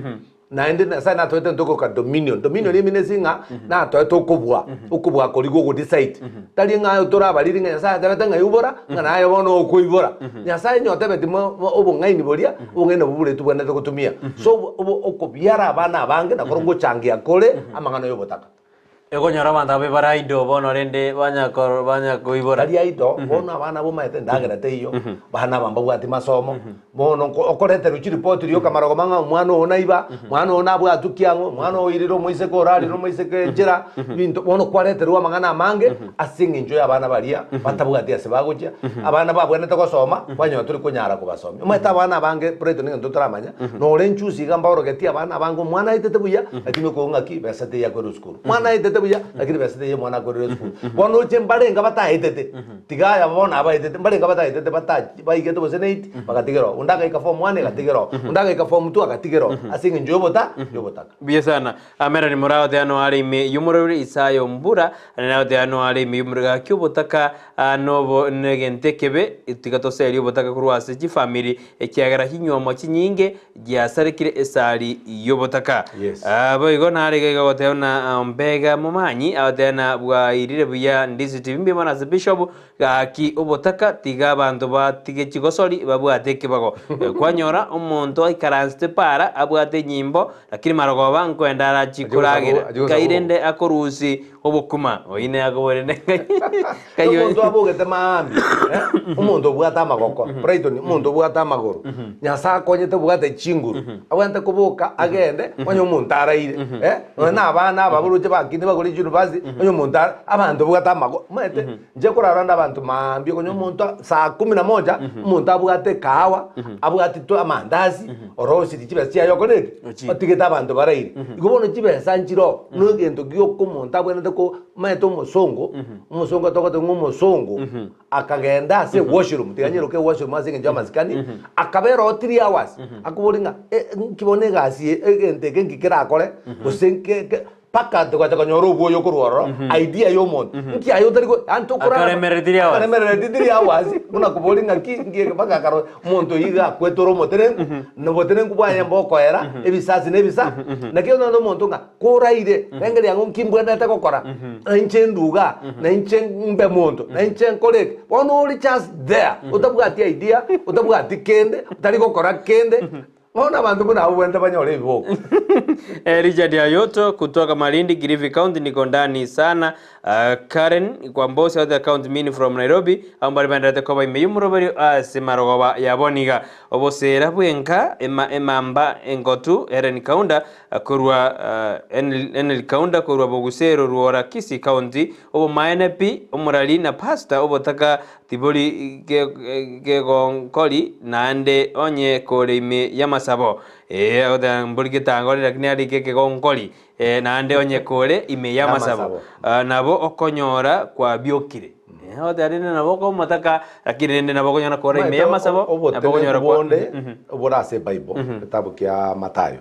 Naende Nyasae natoete ntogoka dominion. Dominion eminesi ng'a natoete okobua, okobua koria gwa ogodecide. Tari ng'a torabariri ng'a Nyasae atebete ng'a ibora, ng'a naye bono okoibora. Nyasae onye otebeti mo mo obong'aini boria, obong'aini nabwo bore tobwenerete gotumia. So obo obo okobiara abana abange nakoro ngochangia kore amang'ana ya obotaka. Ekonyora abanto abe bare idle bono rende banya kor banya koibora. Tari idle, bono abana bomaete endagera teiyo, abana aba mbabwati masomo, bono nko okoreterwa chiripoti rioka marogoba ng'a omwana oo naiba, omwana oo nabwatwe kiang'o, omwana oo oirire omoiseke orarire omoiseke enchera, ebinto bono kwareterwa amang'ana amange ase eng'encho ya abana baria batabwati ase bagochia, abana babwenerete gosoma, kwanyora tori konyara kobasomia. Omanyete abana abange Brighton egento toramanya, nore nchusi iga mbaorogetie abana abange omwana aetete buya, lakini okogwa ng'aki besa teiyo akoirwa esukuru. Omwana aetete buya, lakini besa teiyo omwana akoirwa esukuru. Bono oche mbarenge bataetete, tiga aya bono abaetete, mbarenge bataetete bata baigete gose na eight, bagatigera oo. Onde agaika form one agatigera oo, onde agaika form two agatigera oo, ase eng'encho yobota yobotaka. Buya sana. Amerani moragoteana are ime y'omorweri Isaya Ombura, nagoteana are ime y'omorweri gaki obotaka nobo negento ekebe, tiga toserie obotaka korwa ase chifamiri, ekiagera chinywomo chinyinge giasarekire esari y'obotaka. Yes. Boigo nare iga iga goteba na Mbega Momanyi agoteba na bwairire buya Ndisi TV mbuya mono ase Bishop Gaki obotaka tiga abanto batige chigosori babwate ekebago. Kwanyora omonto aikaransete para abwate enyimbo lakini marogoba nkoenda arachi koragera Achi gosaba nkai rende akorusi obokuma oyio naye akoborende nkai Omonto abogete maambia, eh, omonto obwate amagoko, Brighton, omonto obwate amagoro, Nyasae akonyete obwate chinguru, abwenerete koboka agende, onye omonto araire, eh, nonya na abana aba baroche bakine bagore chiuniversity, onye omonto ara abanto babwate amago, omanyete, Inche korara ande abanto maambia konya omonto saa kumi na moja omonto abwate ekahawa abwate amandasi orosirie chibesa chiaye okore ki? Ochire. Otigete abanto baraire. Igo bono chibesa nchire oo na egento gioka omonto abwenerete ko omanyete omosongo, omosongo togoteba ng'a omosongo akagenda ase ewashroom tiga nyeroke ewashroom ase eng'encho ya amasikani, akabera oo 3 hours akoboria ng'a nki bono egasi eye egento eke nki kerakore gose nke ke. Mpaka togacha konyora obwoyo korwa ororo, idea y'omonto. Nki aye otari go yaani tokorara Akaremereri tiri hours. Akaremereri tiri hours, buna kobori ng'aki nki eke mpaka akaro omonto oyio iga akwete ore omotenenku, na obotenenku bwaye mbokoera, ebisasi na ebisa, naki onye omonto ng'a koraire, rengereria ng'o nki mbwenerete gokora, na inche nduga, na inche mbe monto, na inche nkore eke, bono ore just there, otabwati idea, otabwati kende, otari gokora kende. Bono abanto buna abwo bwente banyore ebiboko. Eh, Richard Ayoto kutoka Malindi, Kilifi County, niko ndani sana. Uh, Karen Kwambosi out the county mini from Nairobi, abo mbari baenderete koba ime y'omoroberi ase marogoba ya boniga. Obosera bwenka ema, emamba engotu Helen Kaunda uh, korwa uh, Enel, Enel Kaunda korwa Bogusero Ruora Kisii County, obomaene pi omorari na pastor obotaka Tibori gegonkori naende onye kore ime y'amasabo. Ee, agoteba mbori getangori lakini arike ekegonkori. Ee, naende onye kore ime y'amasabo. Y'amasabo. Ah, nabo okonyora kwabiokire. Ee, agoteba rende nabo okomotaka lakini rende nabo okonyora kore ime y'amasabo, nabo okonyora Obotenenku kwa bonde obore ase Ebible, egetabu kia Mathayo,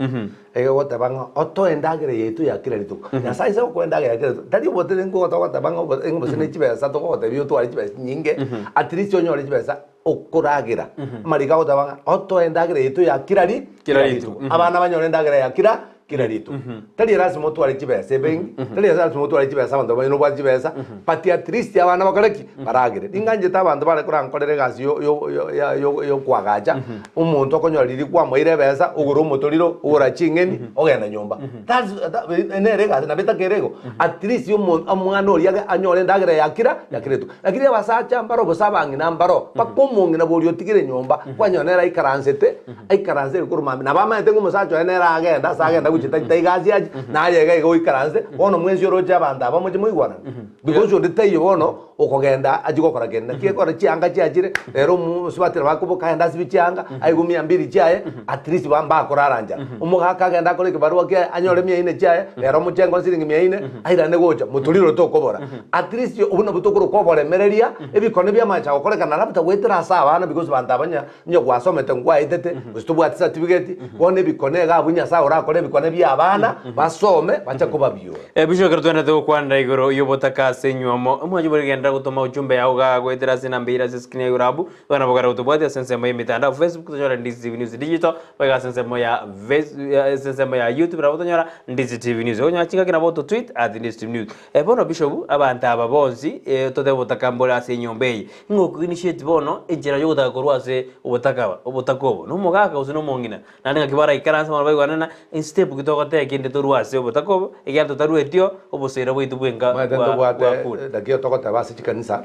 Egegoteba ng'a otoe endagera yaito ya kera rituko. Nyasae ase gokoa endagera ya kera rituko, tari obotenenku ogoteba ng'a obo gose ne chibesa togogotebia otware chibesa chinyinge, at least onyore chibesa okoragera. Amariko agoteba ng'a otoe endagera yaito ya kera ri Kera rituko. Abana banyore endagera ya kera kera rituko. Tari erasima otware chibesa ebenki, tari erasima otware chibesa abanto bamanye nobwate chibesa, but at least abana bakore ki? Baragere. Ninganchete abanto bare korankorera egasi yo yo yo ya yo yokoagacha, Omonto okonyora riria kwamoeire ebesa, ogora omotoriro, ogora ching'eni, ogenda nyomba. That's that nere egasi nabo etakere igo. At least omo omwana oria age anyore endagera ya kera ya kera rituko. Lakini abasacha mbaro gose abang'ina mbaro, mpaka omong'ina boria otigire nyomba, kwanyora nere aikaransete, aikaransete korwa mambia. Nabo amaete ng'a omosacha oye nere agenda ase agenda gochia tai taigasi achi, naye iga iga oikaranse, bono mwensi oroche abanto aba moche moigwanane. Because onde taiyo bono. Okogenda achie gokora kende, naki ekero chianga chiachire, rero omosubati nabo akoboka agende asibe chianga, aigwe mia mbiri chiaye, at least ba mbakorara nchara. Omogaka agende akore ekebarua kiaye, anyore mia ine chiaye, rero omochengo siringi mia ine, airane gocha, motoriro tokobora. At least obwo nabwo tokoroka oboremereria, ebikone bi'amache agokorekana labda goetera ase abana because banto aba nya onye gwasomete nkwaetete, gose tobwati certificate, bono ebikone iga abwo Nyasaye orakore ebikone bia abana, basome, bache kobabiora. Ebichwa ekero twenderete gokwanera igoro y'obotaka ase enyuomo, omwanchi bore genderera gotoma ujumbe yao igaa goetera ase enamba eire ase escreen ya igoro abwo, igo nabo okare gotobwatia ase ensemo y'emitandao Facebook tonyore Ndizi TV News Digital, boigo ase ensemo ya Face ase ensemo ya YouTube nabo tonyora Ndizi TV News. Okonyora chingaki nabo ototweet at Ndizi TV News. Bono Bishop, abanto aba bonsi totebe obotaka mbore ase enyomba eye, ng'o okoinitiate bono enchera yogotaka korwa ase obotaka aba obotaka obo, nomogaka gose nomong'ina? Naende ng'aki baraikaranse bono baigwanane na estep. Step ki togoteba kende torwe ase obotaka obo, ekiagera totaruetio oboseera bwaito bwenka Omanyete bwa ntobwate bwakure. naki togoteba ase chikanisa,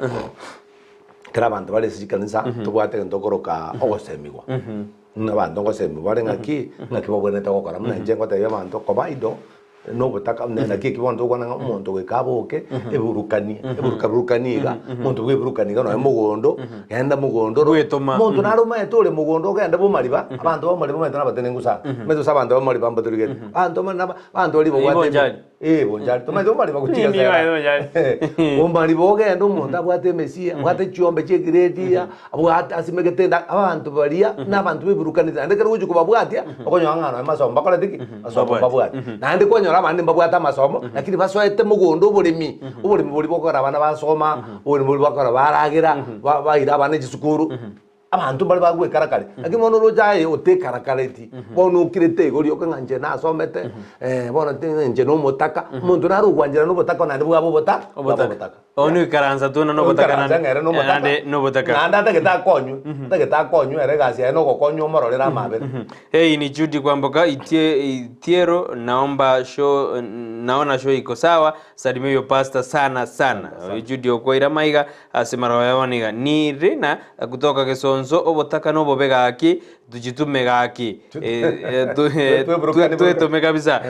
ekero abanto bare ase chikanisa, ntobwate egento tokoroka ogosemigwa. Buna abanto ngosemigwa bare ng'aki, ng'aki babwenerete gokora. Buna inche ngotebia abanto, koba idle na obotaka buna naki eki bono togokwana ng'a omonto goika aboke, eburukanie, eburukaburukanie iga, omonto bweburukanie iga nonye mogondo, genda mogondo oro, Bwetoma. omonto nare omanyete ore mogondo ogende bomariba, abanto bomariba omanyete nabatenenku sana, omanyete gose abanto bomariba mbatorigeti, abanto omanyete naba abanto baria Ii babwate bonchari. Eh, bonchari, tomanyete bomariba gochia Nigo sera. aye bonchari. Bomariba ogende omonto abwate emesia, abwate chiombe chia egrade, abwate asimegete enda, abanto baria na abanto beburukaneti naende ekero ogochia kobabwatia, okonyora ng'a nonya masomo mbakoreti ki? Masomo Mbabwati. mbabwati. Naende kwanyora abande mbabwate amasomo, lakini basoete mogondo oboremi, oboremi boria bokogera abana basoma, oboremi boria bokogera baragera, ba- baira abana chisukuru. Abanto mbare bagwekarakari, lakini bono oroche aye otekarakareti, bono okirete igo rioka ng'a inche nasomete, bono ti inche na omotaka, omonto nare ogwancherana na obotaka naende bwaba obota bwaba obotaka. Bono oikaransa tu na nobotaka Oikaransa ng'a ere nomotaka, naende nobotaka. naende atagete akonywe, atagete akonywe ere egasi yaye nogokonywa omororere amabera. Hey, ni Judy Kwamboka itie itiero naomba show naona show iko sawa salimia huyo pastor sana sana Oyo Judy okwaira maiga Ase marogo yabo niga ni rina kutoka gesonso obotaka nobobe gaki tuchitume gaki twetome kabisa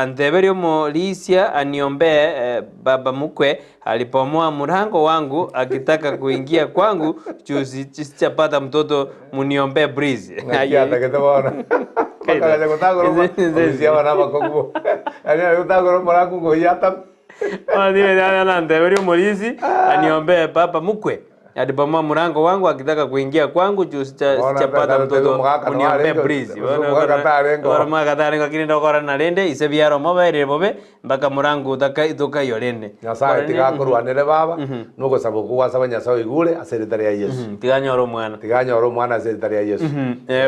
nteberie omorisia aniombee baba mkwe alipomoa mlango wangu akitaka kuingia kwangu juu sichapata mtoto muniombee please. Ng'aki atagete bono. Bakagacha gotagora omorisia abana abakong'u. Yaani gotagora omorango ngoyia atame. Ananteberia omorisi, aniombee papa mkwe, alibomoa mlango wangu akitaka kuingia kwangu juu Bono sichapata tata mtoto omogaka muniombee noarenge, please. gose omogaka tarenge oo. Bono omogaka tarenge lakini ndokora narende ise biara omoberire bobe mpaka morango otaka tokaiyo rende. Nyasaye tiga akorwanere baba, na ogosaba okwo gwasaba Nyasaye oigure ase erieta ria Yesu. Tiga anyore omwana. Tiga anyore omwana ase erieta ria Yesu.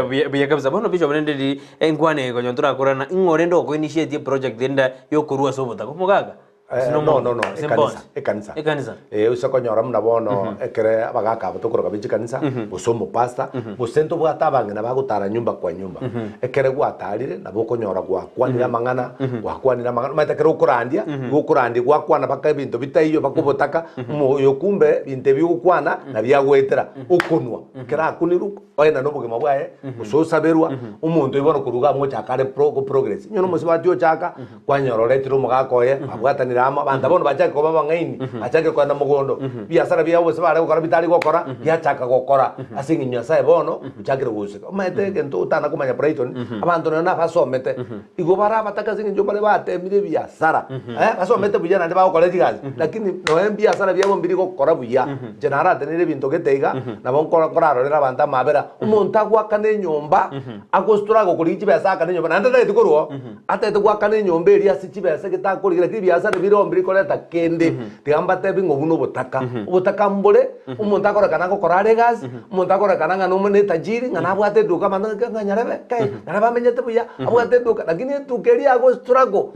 Buya buya kabisa. Bono Bishop rende riri enkwana eye konya torakorana ing'o rende okoinitiate eproject ende yokorwa ase obotaka omogaka? Eh, Gose no, nomonto? no, no, Gose ekanisa, mbonsi? ekanisa. Ekanisa. Eh, ose konyora buna bono ekere abagaka aba tokoroka be chikanisa, gose omopastor, gose ntobwate abang'ina bagotara nyumba kwa nyumba. Ekere gwatarire, nabo okonyora gwakwanire amang'ana, gwakwanire amang'ana, omanyete ekero okorandia, igo okorandia gwakwana mpaka ebinto bitaiyo mpaka obotaka, omoyo kumbe ebinto ebi ogokwana nabio agoetera, okonwa, ekero akunirwe, oenda na obogima bwaye, gose osaberwa, omonto oyio bono korwa iga amochaka are pro go progress. Onye na omosubati ochaka, Kwanyora oretire omogaka oye, babwatanire amo, abanto bono bachake koba abang'aini, bachake kogenda mogondo. Ebiasara biabo gose bare gokora bitari gokora, biachaka gokora ase eng'encho Nyasaye bono ochakire goseka. Omanyete egento otana komanya Brighton, abanto nonya nabasomete, igo bare abataka ase eng'encho bare batemire ebiasara, eh, basomete buya naende bagokora chigasi, lakini nonya ebiasara biabo mbiri gokora buya. Inche naratenenire ebinto gete iga, nabo nkoro nkorarorera abanto amabera, omonto agoakana enyomba, agostruggle korigia chibesa aakane enyomba naende tageti korwa oo. Atagete goakana enyomba eria ase chibesa getakorigera lakini ebiasara bire mbiri koreta kende. Tiga mbatebi ng'a obwo nobotaka. Obotaka mbore, omonto akorekana agokora are egasi, omonto akorekana ng'a nomo netajiri, ng'a nabwate eduka abanto ng'a ng'a nyarebe kai, nyarebe amenyete buya, abwate eduka, lakini eduka eria ago struggle,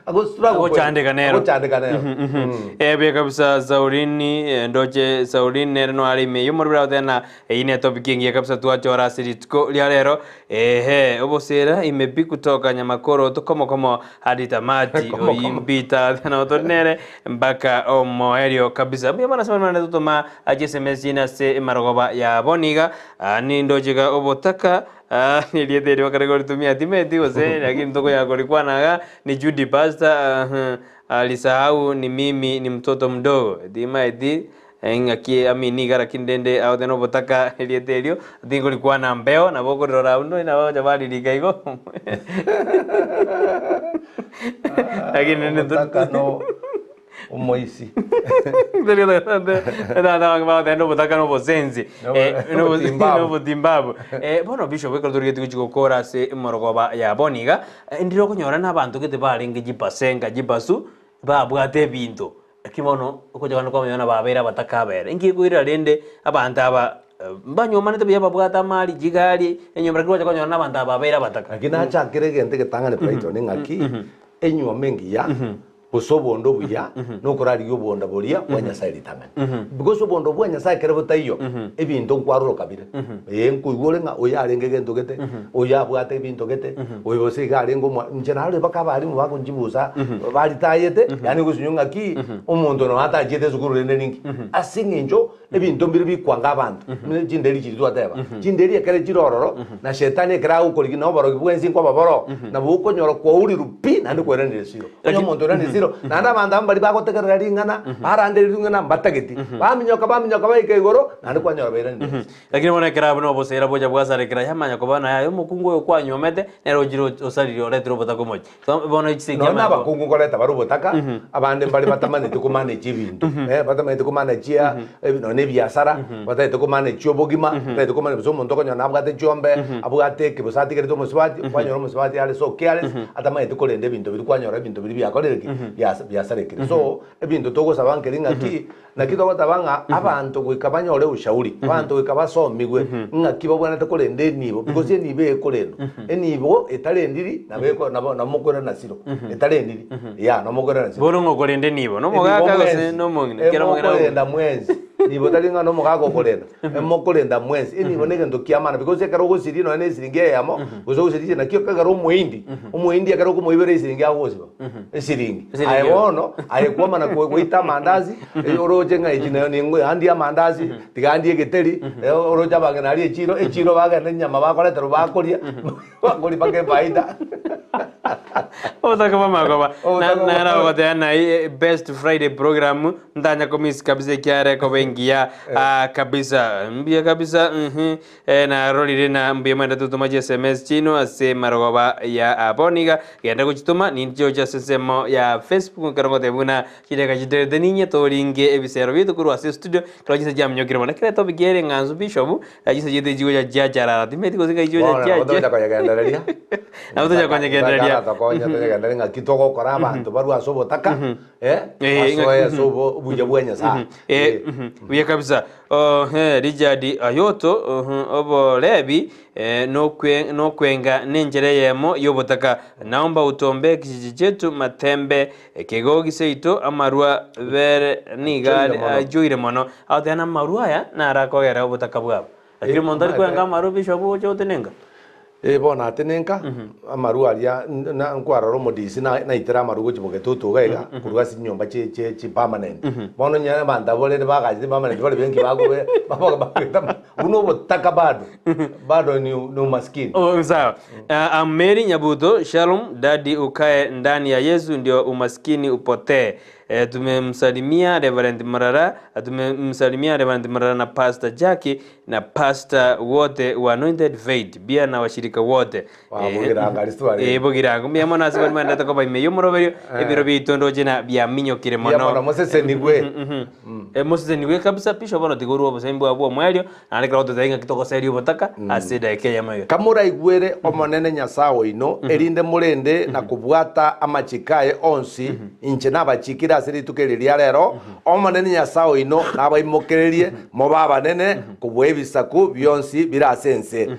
ago struggle kweri, Agochandeka nero. agochandeka nero. Eh, buya kabisa Saurini, eh, ndoche Saurini nere noare ime y'omorwire agoteba na Eyio netopic engiya kabisa twachora ase rituko ria rero. Ehe, obosera ime pi kutoka Nyamakoro komo komo hadi tamati. Komo Oyi komo. mbita nabo tori nere mpaka omoerio kabisa. Mbuya mono ase baria baranyare gotoma chisms chiaino ase emarogoba ya bono iga. Ah, nindoche iga obotaka ah, erieta eri bakare koritumia timeti gose lakini tokonya korikwana iga ni Judy Pastor ah, alisahau ni mimi ni mtoto mdogo timaeti Engaki amina iga lakini rende aote nobotaka erieta erio tingorikwana mbeo nabo okorirora abwo nonya bagocha baririka igo lakini rende Obotaka no omoisi. bagoteba obotaka na obosensi Nobotimbabu. nobotimbabu bono bishop ekero torigetie gochia gokora ase emorogoba ya bono iga ndire okonyora na abanto gete barenge chipasenga chibasu babwate ebinto Naki bono ogocha kwane kwamanya buna babeire abataka abere. Inki gekoirera rende abanto aba mbanywomanete buya babwate amari, chigari, enyomba lakini gwacha konyora na abanto aba babeire abataka. Naki nachakire egento egetang'ani Brighton ng'aki, enywomo engiya. Gose obonda obuya nokorarigia obonda boria bwa Nyasae ritang'ani. Because obonda obwo bwa Nyasae ekero botaiyo, ebinto nkwaroroka bire. Ee, nkoigwa ore ng'a oyo arenge egento gete, oyo abwate ebinto gete, oyo gose iga arenge omwa, inche narorire mpaka abalimu bagonchibusa, baritayete, yaani gosinywa ng'aki, omonto nonya atachiete esukuru rende ninki. Ase eng'encho Ebinto mbire bikwanga abanto, buna chinderi chiria twateba. Chinderi ekere chire ororo, na shetani ekere agokorigia na oborogi bwensi nkoba boro, nabo okonyora kwaurirwe pi naende kweranire esiro. Onye omonto oiranire esiro, naende abanto abwo mbaria bagotegerera ring'ana, baranderia ring'ana mbatageti, baminyoka baminyoka baika igoro, naende kwanyora bairanire esiro. Lakini bono ekero abwo nobosera bocha bwasarekera, yamanya koba naye aye omokungu oyo kwanyuomete, nere ochire osarire oretire obotaka omochie. So, bono chisegi Nonya chiamanya koba. abakungu nkoreta bare obotaka, abande mbare batamaneti komanage ebinto, eh, batamaneti komanage nonya na ebiasara, batagete komanage obogima, batagete komanage gose omonto okonyora nabwate chiombe, abwate eke gose atigerete omosubati, kwanyora omosubati are so careless, atamanyeti korenda ebinto biria kwanyora ebinto biria biakorire ki? Biasa biasarekire. So, ebinto togosaba nkeri ng'aki, Naki togoteba ng'a abanto goika banyore ushauri, abanto goika basomigwe ng'aki babwenerete korenda enibo, because enibo ekorendwa. Enibo etarendiri nabo eko nabo nabo mokoirana siro, etarendiri yeah nabo mokoirana siro. Bono ng'a okorenda enibo, Enibo nomogaka gose mwensi, nomong'ina, kera omong'ina emokorenda mwensi, nibo tari ng'a nomogaka okorenda, emokorenda mwensi. Enibo na egento kia maana because ekero ogosiria nonya na esiringi eyemo, gose ogosiria naki ekero omoindi, omoindi ekero okomoibera esiringi agogosiba. Esiringi. Esiringi Aye ero. bono, aye kwamana goita amandasi, oroche ng'a echi nayo ningo andie amandasi, tiga andie egeteri, oroche abang'ina aria echiro, echiro bagenda enyama bakoreterwa bakoria, bakoria mpaka efaida. Obotaka bw'amagoba. Obotaka bwa- Nara ogoteba naye best Friday program ntanya komiss kabisa ekiagera ekoba engiya ah, kabisa mbuya kabisa mhm. Narorire na mbuya mwende totoma chi sms chiaino ase marogoba ya bono iga, genda gochitoma, ninche oche ase ensemo ya Facebook ekero ngotebia buna chidakika chiterete ninye toringe ebisero biaito korwa ase estudio ekero chinsa chiaminyokire mono. Ekero etopic ere eng'ansu Bishop, chinsa chiaito chigocha chiacharara timanyeti gose ngai chigocha Bono nabo chiachia. togocha koyegendereria. Nabo togocha konyegendereria. Aratokonye tonyegendererie ng'aki togokora abanto barwe ase obotaka, Eh, basoe ng'aki- ase obo obuya bwa Nyasaye. Eh, buya kabisa. Ohe, Richard Ayoto, oborebi nokwenga nenchera eyemo y'obotaka. Naomba utuombee kijiji chetu Matembe, ekegogi seito amarwa bere niga Achoire mono. achoire mono. Agoteba na amarwa aya naro akogera obotaka bwabo. Lakini omonto tari kwenga amarwa bishop oche gotenenka. Eh, bono atenenka, amarwa aria na nkwarora omodisi na naitere amarwa gochia bogetutu iga iga, korwa ase chinyomba chi chi chi permanent. Bono onye abanto abwo rende bagachete permanent bare benki bakobe bagete ama buna obotaka bado, bado ni ni umaskini. Oh, sawa. Uh, I'm Mary Nyabuto. Shalom, daddy ukae ndani ya Yesu ndio umaskini upotee. Tumemsalimia Reverend Murara, tumemsalimia Reverend Murara na Pastor Jackie na Pastor wote wa Anointed Faith bia na washirika wote. Wa, Bogirango aria tware. Bogirango. Mbuya mono ase baria mwaendete koba ime y'omoroberio, ebiro biaito ndoche na biaminyokire Mbuya mono. mono mosesenigwe. Mosesenigwe kabisa Bishop bono tiga orue obosembi bwao bwa omoerio, naende ekero ogototebia ng'aki togoseria obotaka ase edageka eyemo iga. Kamoraigwere Omonene Nyasae oino, erinde morende na kobwata amachiko aye onsi, inche nabachikire ase rituko eri ria rero, Omonene Nyasae oino nabaimokererie mobe abanene kobua ebisaku bionsi bire ase ense.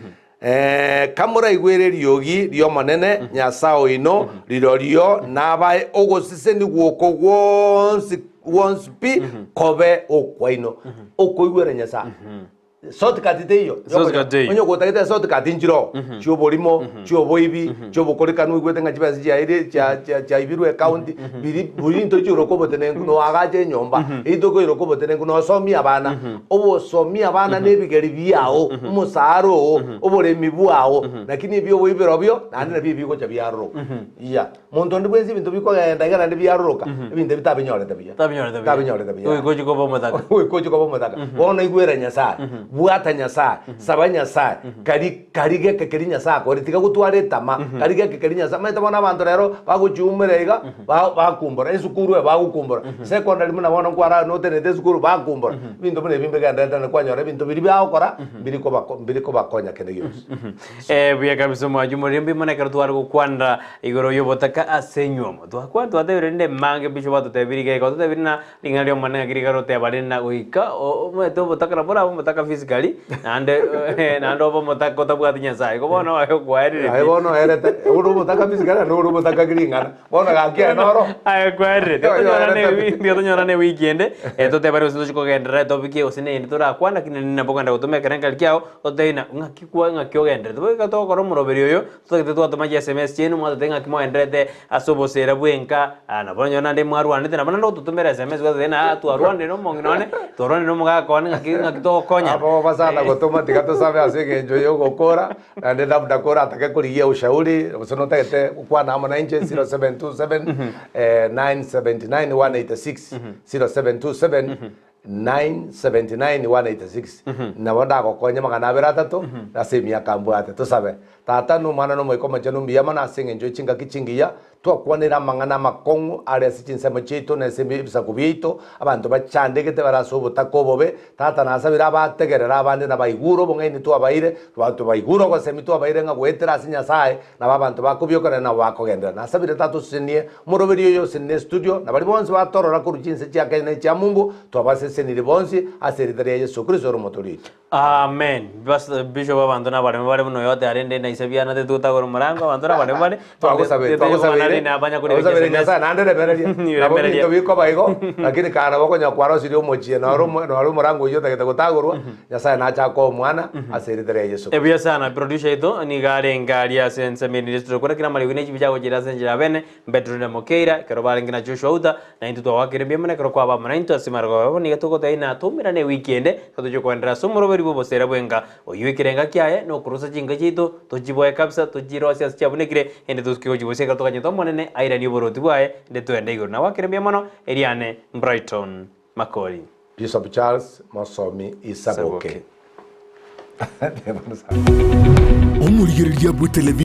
Ee, kamoraigwere eriogi ri'Omonene Nyasae oino, rirorio nabae ogosesenigwa oko gwonsi gwonsi pi kobe okwaino. Okoigwera Nyasae. Shortcut teiyo. Shortcut teiyo. Onye gotagete shortcut nchiroo. Chioborimo, chioboibi, chiobokorekanu oigwete ng'a chibesa chiaire chia chia chiaibirwe ekaunti, biri buri into chiroka obotenenku noagache enyomba, into koiroka obotenenku nosomie abana. Obosomia abana na ebigeri biao, omosara oo, oboremi bwao, lakini ebi oboibi birobio naende nabio ebigocha biaroroka. Iya. Monto onde bwensi ebinto bikogenda iga naende biaroroka, ebinto ebi tabinyorete buya. Tabinyorete buya. Tabinyorete buya. Goika ochie koba omotaka. Goika ochie koba omotaka. Bono igwera Nyasaye, bwata Nyasaye, saba Nyasaye, kari kari geke keria Nyasaye akorire, tiga gotwara etama, kari geke keria Nyasaye, omanyete bono abanto rero bagochiumera iga, ba bakumbora, esukuru eye bagokumbora, secondary buna bono nkwara notenenete esukuru bakumbora, ebinto buna ebi mbigendererete naende kwanyora ebinto biria bagokora, mbiri kobako mbiri kobakonya kende gionsi. Eh, buya kabisa omwanchi omorembe mono ekero tware gokwanera igoro y'obotaka ase enywomo. Twakwana twatebire rende mange bishop atotebirie iga iga ototebirie na ring'ana ri'Omonene ng'aki riga roteba rende na goika omanyete obotaka nabo borabe obotaka. physically, naende naende obe omotaka otabwati Nyasaye. Igo bono aye okwaerire Aye pi. bono oerete, ore omotaka physically naende ore omotaka ring'ana. Bono gaki aye noro. Aye okwaerire. Oyo Tiga oerete pi. tiga tonyorane ewiki ende, totebane gose tochi kogenderera etopic eye gose neyende torakwane, lakini nabo okogenda gotoma ekerenkari kiago, ototebie ng'a ng'aki kwa ng'aki ogendererete. Boigo ekero togokora omoroberi oyo, Totagete twatoma chi sms chiaino mwatotebia ng'aki moenderete ase obosera bw'enka, ah nabo onye naende mwarwanete nabo naende ototomere sms gwatotebia ng'a ah twarwanire na omong'ina one, twarwanire na omogaka one ng'aki ng'aki togokonyana. Abo basana gotoma tiga tosabe ase eng'encho ya ogokora, naende labda koratake korigia ushauri, gose notagete gokwana amo nainche 0727 979 186, 0727 979 186 Nabo ndagokonye amang'ana abere atato ase emiaka mbwate. Tosabe. Tata, na Omwana, na Omoika Omochenu, mbuya mono ase engencho ye chingaki chingiya twakwanire amang'ana amakong'u are ase chinsemo chiaito na ase ebisaku biaito, abanto bachandegete bare ase obotaka obobe. Tata, nasabire abategerere abande na baigure obong'aini twabaire, baigure ogosemi twabaire ng'a goetera ase Nyasae nabo abanto bakobiokanera nabo bakogenderera. Nasabire Tata osesenie Omoroberi oyo ose nestudio, na baria bonsi batorora korwa chinse chia Kenya na echia Mumbu, twabasesenirie bonsi ase erieta ria Yeso Kristo ore Omotoori oito. Amen. Bas Bishop abanto nabareme bare buna oyote arende na ise biana tetugotagora omorango abanto nabareme bare Twagosabe- twagosabeire twagosabeire Nyasaye naende remereria nabo Remereria. ebinto bikoba igo lakini kare nabo okonyora kwarosirie omochie noro omo- noro omorango oyio otagete gotagorwa Nyasaye nache akoe omwana ase erieta ria Yeso Kristo. Ebuya sana producer oito nigo arenge aria ase ensemo ere nire tokore kera amariogi ne chibi chiagochira ase enchera ya bene Petero na Mokeira ekero barenge na Joshua Uta na intwe twagwakire mbuya mono ekero kwaba amo naintwe ase marogoba abo nigo togotebia ng'a toumerane ewiki ende ekero tochia koenderera ase omoroberi bw'oboseera bw'enka oyio ekerenga kiaye nokorosa chinka chiaito tochiboe kabisa tochirosie ase chiabunekire ende tosuke gochibosia ekero toganyete Omonene airanie oboroti bwaye ende toende igoro. Nagwakire mbuya mono eriane Brighton Makori. Bishop Charles Mosomi Isaboke. Omorigereria bwe television.